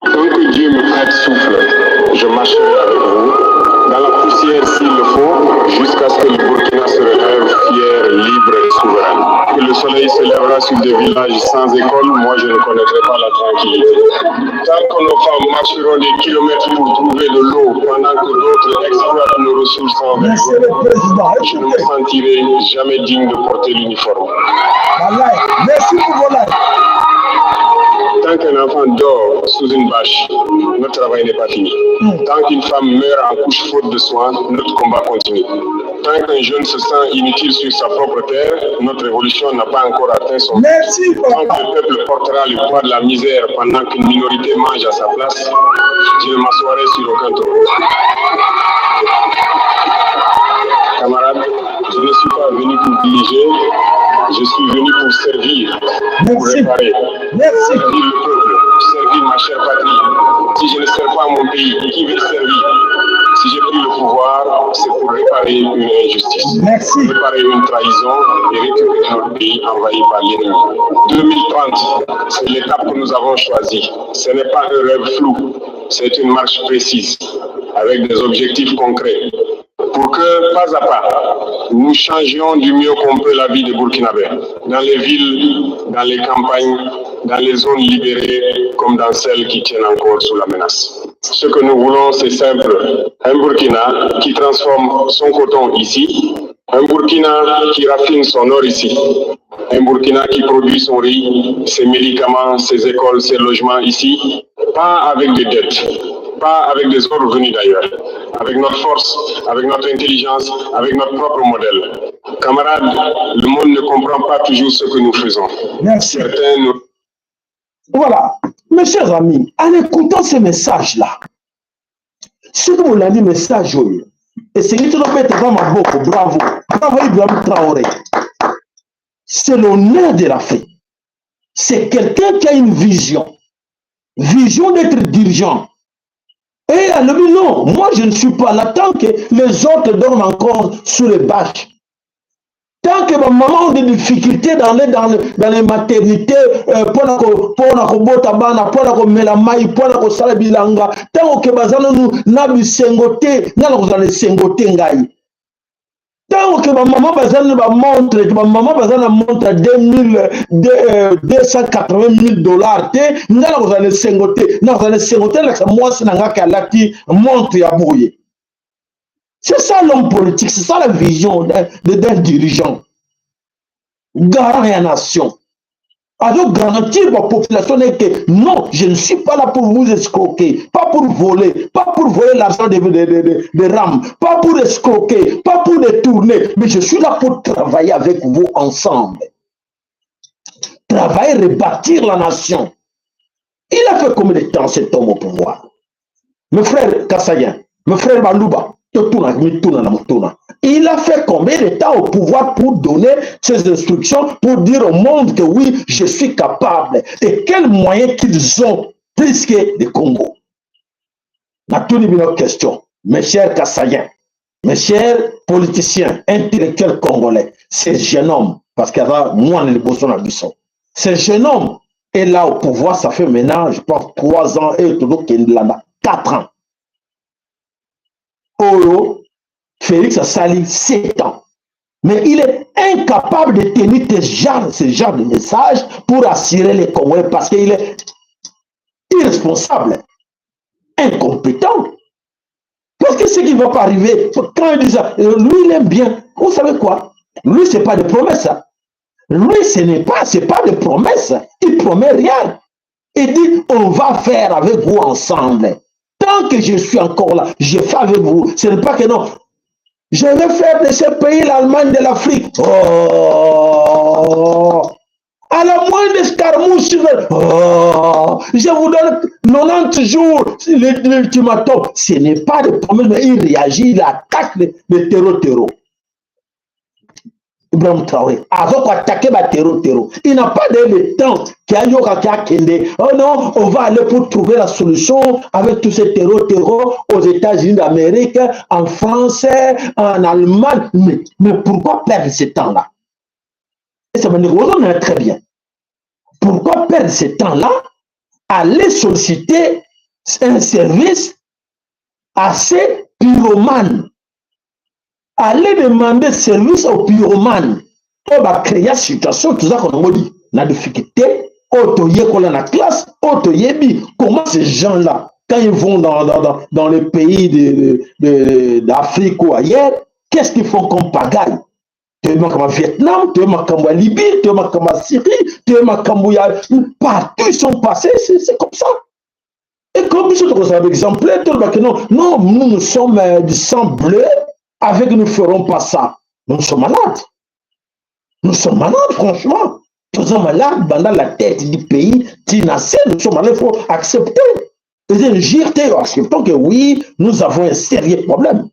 Speaker 4: Tant que Dieu me prête souffle, je marcherai avec vous, dans la poussière s'il le faut, jusqu'à ce que le Burkina se relève fier, libre et souverain. Que le soleil se lèvera sur des villages sans école, moi je ne connaîtrai pas la tranquillité. Tant que nos femmes marcheront des kilomètres pour trouver de l'eau, pendant que d'autres exploitent nos ressources en
Speaker 1: Monsieur le Président,
Speaker 4: je ne me sentirai jamais digne de porter l'uniforme.
Speaker 1: Merci pour vos likes.
Speaker 4: Tant qu'un enfant dort sous une bâche, notre travail n'est pas fini. Tant qu'une femme meurt en couche faute de soins, notre combat continue. Tant qu'un jeune se sent inutile sur sa propre terre, notre révolution n'a pas encore atteint son but.
Speaker 1: Merci,
Speaker 4: Tant
Speaker 1: papa.
Speaker 4: que le peuple portera le poids de la misère pendant qu'une minorité mange à sa place, je ne m'assoirai sur aucun trône. Camarades, je ne suis pas venu pour diriger, je suis venu pour servir, pour
Speaker 1: Merci.
Speaker 4: réparer.
Speaker 1: Merci.
Speaker 4: Servir le peuple, servir ma chère patrie. Si je ne sers pas mon pays, qui veut servir Si j'ai pris le pouvoir, c'est pour réparer une injustice,
Speaker 1: Merci.
Speaker 4: réparer une trahison et récupérer notre pays envahi par l'ennemi. 2030, c'est l'étape que nous avons choisie. Ce n'est pas un rêve flou, c'est une marche précise, avec des objectifs concrets pour que, pas à pas, nous changions du mieux qu'on peut la vie des Burkinabés, dans les villes, dans les campagnes, dans les zones libérées, comme dans celles qui tiennent encore sous la menace. Ce que nous voulons, c'est simple. Un Burkina qui transforme son coton ici, un Burkina qui raffine son or ici, un Burkina qui produit son riz, ses médicaments, ses écoles, ses logements ici, pas avec des dettes, pas avec des ordres venus d'ailleurs, avec notre force, avec notre intelligence, avec notre propre modèle. Camarades, le monde ne comprend pas toujours ce que nous faisons.
Speaker 1: Merci.
Speaker 4: Certains nous
Speaker 1: Voilà. Mes chers amis, en écoutant ces messages-là, ce que vous l'avez dit, message, esengeli tozobeta maboko, bravo. Bravo Ibrahim Traoré. C'est l'honneur de l'Afrique. C'est quelqu'un qui a une vision. Vision d'être dirigeant. Et elle dit non, moi je ne suis pas là tant que les autres dorment encore sous les bâches. Tant que ma maman a des difficultés dans les maternités, mpona kobota bana, mpona komela mai, mpona kosala bilanga, ntango ke baza nanu na bisengo te, nga na kozala esengo te ngai. Ntango ke bamama baza na bamontre, bamama baza na montre ya 280 000 dollars te, nga na kozala esengo te, na kozala esengo te lakisa mwasi na nga ke alati montre ya boye. C'est ça l'homme politique, c'est ça la vision d'un dirigeant. Garant ya nation. Azo garantir ba population na que non, je ne suis pas là pour vous escroquer, pas pour voler, pas pour voler l'argent de RAM, pas pour escroquer, pas pour détourner, mais je suis là pour travailler avec vous ensemble. Travailler, rebâtir la nation. Il a fait combien de temps cet homme au pouvoir? Mes frères Kasaïens, mes frères Baluba, il a fait combien de temps au pouvoir pour donner ses instructions, pour dire au monde que oui, je suis capable? Et quels moyens qu'ils ont plus que le Congo? Natuni bino question, mes chers Kasaïens, mes chers politiciens, intellectuels congolais, ce jeune homme, parce qu'il y a moins de liboso na biso, ce jeune homme est là au pouvoir, ça fait maintenant, je pense, 3 ans et toujours là, 4 ans. Oyo, Félix asali 7 ans. Mais il est incapable de tenir ce genre de message pour assurer les Congolais parce qu'il est irresponsable, incompétent. Parce que ce qui ne va pas arriver, quand il dit ça, lui, il aime bien. Vous savez quoi? Lui, ce n'est pas de promesse. Hein. Lui, ce n'est pas, c'est pas de promesse. Il promet rien. Il dit, on va faire avec vous ensemble. Tant que je suis encore là, je fais avec vous. Ce n'est pas que non. Je vais faire de ce pays l'Allemagne de l'Afrique. Oh! À la moindre escarmouche, oh, je vous donne 90 jours, l'ultimatum. Ce n'est pas de promesse, mais il réagit, il attaque le terreau-terreau. Ibrahim Traoré azo attaquer ba terreau terreau. Il n'a pas de le temps qui a yoka qui a kende. Oh non, on va aller pour trouver la solution avec tous ces terreau terreau aux États-Unis d'Amérique, en France, en Allemagne. Mais pourquoi perdre ce temps-là? Et ça me dit très bien. Pourquoi perdre ce temps-là? Aller solliciter un service assez pyromane, aller demander service au pyromane oyo bacréa situation toza konango di na difficulté oyo toyekola na classe, oyo toyebi comment ces gens-là, quand ils vont dans les pays d'Afrique ou ailleurs, qu'est-ce qu'ils font comme pagaille. Toyebi makambo ya Vietnam, toyebi makambo ya Libye, toyebi makambo ya Syrie, toyebi makambo ya partout ils sont passés. C'est comme ça. Et comme biso tokozala exemplaire, tolobaki non, non, nous, nous sommes du sang bleu avec, nous ne ferons pas ça. Nous sommes malades. Nous sommes malades, franchement. Nous sommes malades pendant la tête du pays. Nous sommes malades, il faut accepter. Et acceptons que oui, nous avons un sérieux problème.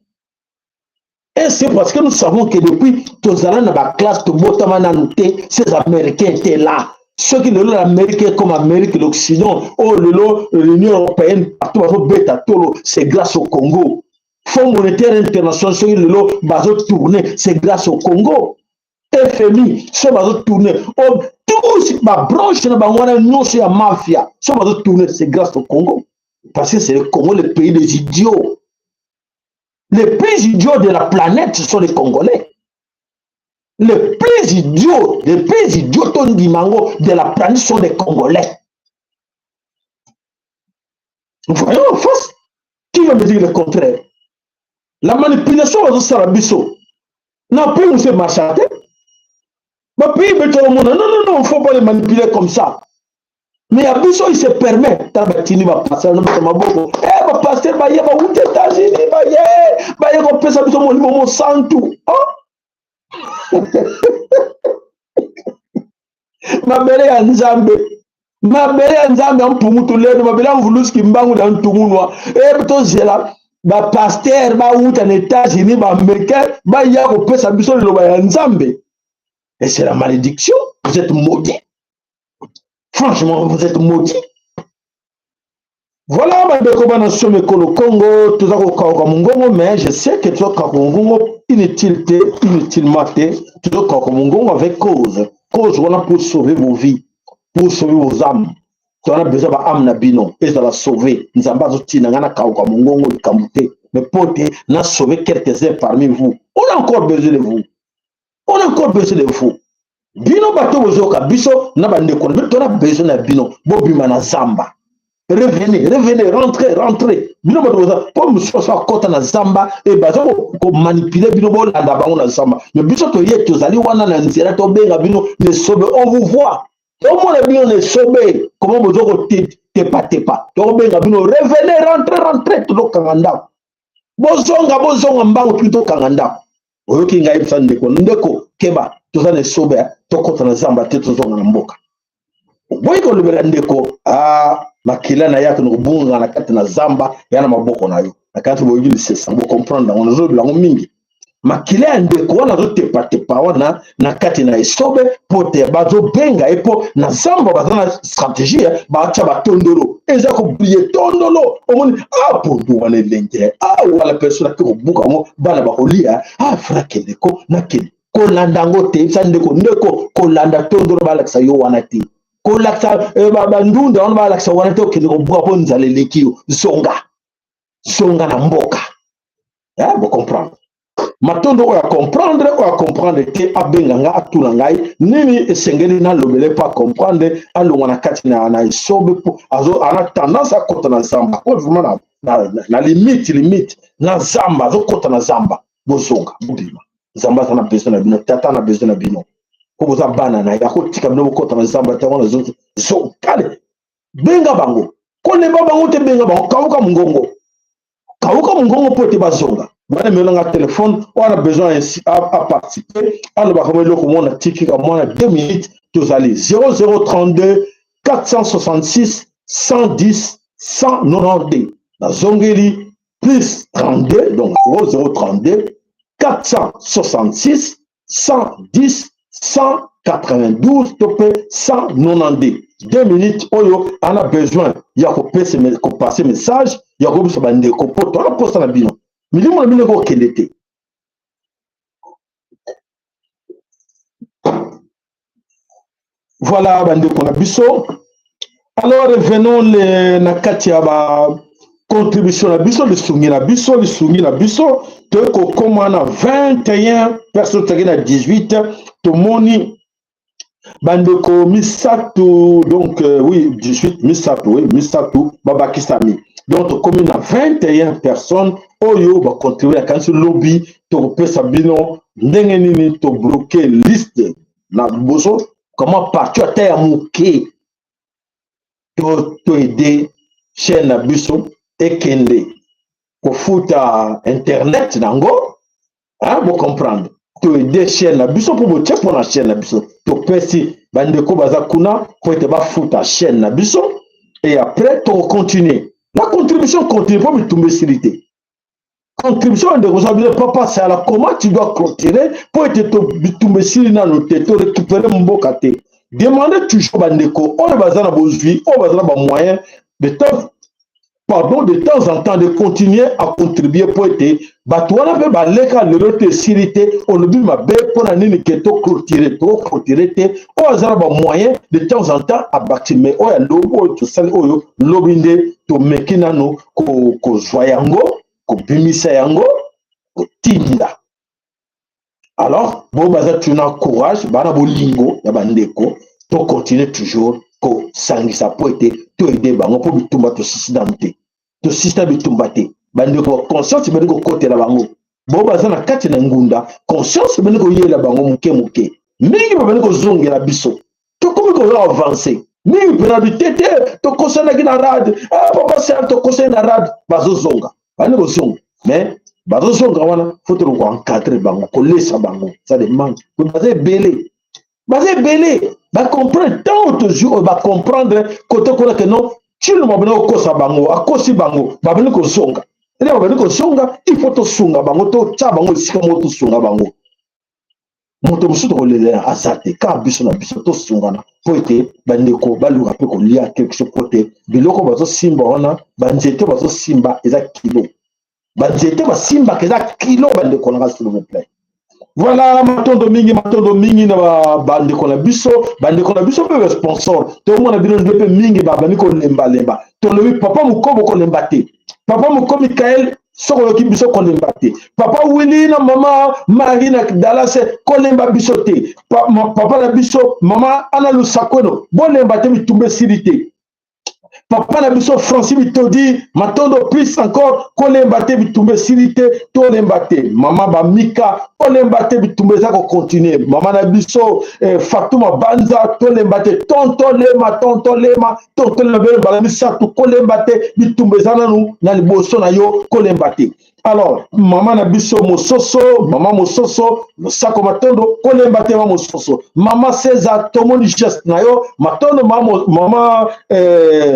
Speaker 1: Et c'est parce que nous savons que depuis tozala na ba classe, tobotama nanu te, ces Américains étaient là. Ceux qui lelo l'Amérique comme Amérique, l'Occident, oh lelo l'Union européenne, partout bazobeta tolo, c'est grâce au Congo. Fonds monétaire international, soki lelo bazotourner, c'est grâce au Congo. FMI so bazotourner, oh, tous babranche na bango wana nyonso ya mafia so bazotourner, c'est grâce au Congo, parce que c'est le Congo, le pays des idiots. Les plus idiots de la planète, ce sont les Congolais. Les plus idiots, les plus idiots tondimango de la planète sont les Congolais. Voyons en face. Qui va me dire le contraire? La manipulation bazosala biso na pays mosusu emarcha te. Bapays betolomona, non, non, non, faut pas les manipuler comme ça. Mais ya biso, il se permet. Tala, batindi bapasteur na bato maboko, eh, bapasteur baye bawuti États-Unis, baye kopesa biso molimo mosantu. Oh! Mabele ya Nzambe, mabele ya Nzambe ya mpungu tulendo, mabele ya mvulusi Kimbangu na ntungunwa e, tozela bapasteur bawuta na États-Unis, baaméricain baya kopesa biso liloba ya Nzambe. Et c'est la malédiction. Vous êtes maudits, franchement, vous êtes maudits. Voilà, bandeko bana somo ekolo Congo, toza kokauka mongongo, mais je sais que toza kokauka mongongo inutile te, inutilement te. Toza kokauka mongongo avec cause, cause wana pour sauver vos vies, pour sauver vos âmes. Toza na besoin ba âme na bino ezala sauve. Nzambe azotina ngai nakauka mongongo likambo te, mais po te na sauver quelques-uns parmi vous. On a encore besoin de vous, on a encore besoin de vous. Bino bato bozoyoka biso na bandeko na bino, tona besoin na bino. Bobima na zamba, revenez, revenez, rentrez, rentrez. Bino bato boza mpo mosusu akɔta na zamba e baza komanipuler bino, bolanda bango na zamba. Mais biso toye, tozali wana na nzela, tobenga bino lesobe. On vous voit. Tomona bino na esobe comment bozo kotepatepa, tokobenga bino revenez, rentre, rentre, tozokanga ndako, bozonga, bozonga mbangu tuli tokanga ndako. Oyoki ngai yebisa ndeko, ndeko keba, toza na esobe, tokota na zamba te, tozonga na mboka. Oboyi kolobela ndeko, ah, makila na ye akende kobunga na kati na zamba ya na maboko na yo. Na kati boyoki lisesa, bocomprendre yango, nazolobela yango mingi. Makila ya ndeko wana azotepatepa wana na kati na esobe mpo te bazobenga ye, mpo na zamba baza na stratégie, batya batondolo, eza koblie tondolo. Omoni a pondu wana elenge, a wala personne ake kobuka yango, bana bakolia, a fra kende ko nakende kolanda yango te. Yebisa ndeko, ndeko kolanda tondolo balakisa yo wana te, kolakisa eh, bandunda wana balakisa wana te, okende kobuka mpo nzala eleki yo. Zonga, zonga na mboka. Eh, bo comprendre matondo. Oyo acomprendre, oyo acomprendre te, abenga nga, atuna ngai nini esengeli nalobele mpo acomprendre, alongwa na kati na esobe, mpo ana tendance akota na zamba. Ako vraiment na limite na zamba, azokota na zamba. Bozonga, bobima. Nzambe aza na besoin na bino, tata na besoin na bino, mpo boza bana na ye. Akotika bino bokota na zamba te. Wana zokale, benga bango, kolemba bango te, benga bango, kauka mongongo, kauka mongongo mpo ete bazonga. Bana melanga telefone oyo na besoin aparticipe, alobaka mo eloko mona tikika mwana 2 minutes. Tozali 0032 466 110 192. Nazongeli, plus 32, donc 0032 466 110 192 to mpe 192. 2 minutes oyo ana besoin ya kopesa, kopase message ya koyebisa bandeko, mpo toana posa na bino, milimo na bino ekokende te. Voilà bandeko na biso. Alors revenons na kati ya ba contribution na biso, lisungi na biso, lisungi na biso. Toyei kokóma na 21 personnes, tozalaki na 18, tomoni bandeko misato, donc oui, 18, misato, oui, misato babakisami, donc tokomi na 21 personnes oyo bacontribue. Nakanisi lobi tokopesa bino ndenge nini tobloke liste na liboso, comment parti ata ya moke to aide chaîne na biso ekende kofuta internet nango. Hein, bocomprendre, to aide chaîne na biso mpo botie mpona chaîne na biso, topesi bandeko baza kuna mpo ete bafuta chaîne na biso, et après tokocontinue la contribution, continue mpo bitumba esili te. Contribution ya ndeko za bino, papa Sala, comment tu dois clôturer mpo ete bitumba esili nano te, to récupérer mboka te. Demande toujours bandeko oyo baza na bozwi, oyo baza na bamoyen de temps, pardon, de temps en temps de continuer à contribuer mpo ete bato wana mpe baleka lelo te, esili te. Olobi mabe mpo na nini ke to clôturer, to clôturer te. Oyo aza na bamoyen, de temps en temps abakisi. Mais oyo ya lobi, oyo tosali oyo lobi nde tomeki nano kozwa yango, kobimisa yango, kotinda. Alors bo baza toujours na courage, bana bolingo ya bandeko, tocontinue toujours kosangisa mpo ete toede bango, mpo bitumba tosisi nanu te, tosisi na bitumba te. Bandeko ba conscience ebandi kokotela bango, bo baza na kati na ngunda, conscience ebandi koyela bango moke moke, mingi babandi kozongela biso. Tokomi koza avance mingi mpena bitete. Tokosanaki na rade, ah, papa Ser, tokosani na rade, bazozonga, bandi kozonga. Mais bazozonga wana, fo toluka koencadre bango, kolesa bango, ça demande. Baza ebele, baza ebele, bacomprendre ntango tozwi oyo bacomprendre kote kuna ke non, Tshilombo babandi kokosa bango, akosi bango, babandi kozonga. Ede babandi kozonga, il faut tosunga bango, totya bango esika moko, tosunga bango. Moto mosusu tokolelela aza te, kaka biso na biso tosungana mpo ete bandeko baluka mpe kolia quelque chose, mpo te biloko bazosimba wana, banzete bazosimba eza kilo, banzete basimbaka eza kilo. Bandeko na nga, s'il vous plaît. Voilà, matondo mingi, matondo mingi na bandeko na biso, bandeko na biso mpe basponsor. Tomona bino nde mpe mingi babandi kolembalemba. Tolobi papa Mokobo, kolemba te. Papa Moko Mikael, soki oyoki biso, kolemba te. Papa Willi na mama Marie na Dallas, kolemba biso te. Papa na biso, mama Ana Lusakweno, bolemba te, bitumba esili te. Papa na biso Francis Bitodi, matondo plus encore, kolemba te, bitumba esili te, tolemba te. Mama Bamika, kolemba te, bitumba eza kocontinue. Mama na biso Fatuma Banza, tolemba te, tonton lema, tonton lema, tonton lema, belo mbala misato, kolemba te, bitumba eza nanu na liboso na yo, kolemba te. Alors mama na biso Mososo, mama Mososo, losako matondo, kolemba te, mama Mososo. Mama César, tomoni geste na yo, matondo mama, mama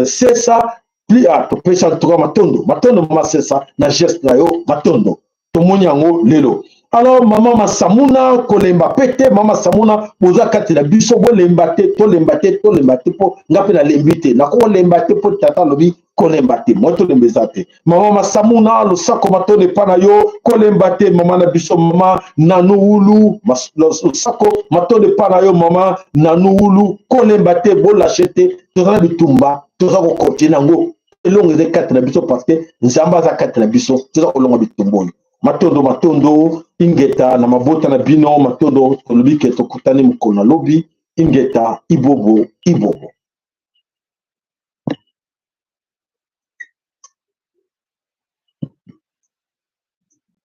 Speaker 1: César, pli ah, topesa ntuka matondo, matondo mama César na geste na yo, matondo, tomoni yango lelo. Alors mama Masamuna, kolemba pe te, mama Samuna, boza kati na biso, bolemba te, tolemba te, tolemba te, po nga pe nalembi te, nakolemba te, po tata alobi kolemba te, moi tolemba eza te. Mama Masamuna, losako matondo epa na yo, kolemba te. Mama na biso mama Nanuwulu, losako matondo epa na yo, mama Nanuwulu, kolemba te, bolashe te, toza na bitumba, toza kokontinue yango, elongo eza kati na biso, parce que Nzambe aza kati na biso, toza kolonga bitumba oyo. Matondo, matondo, ingeta na mabota na bino, matondo. Tolobi ke tokutani mokolo na lobi. Ingeta, ibobo, ibobo.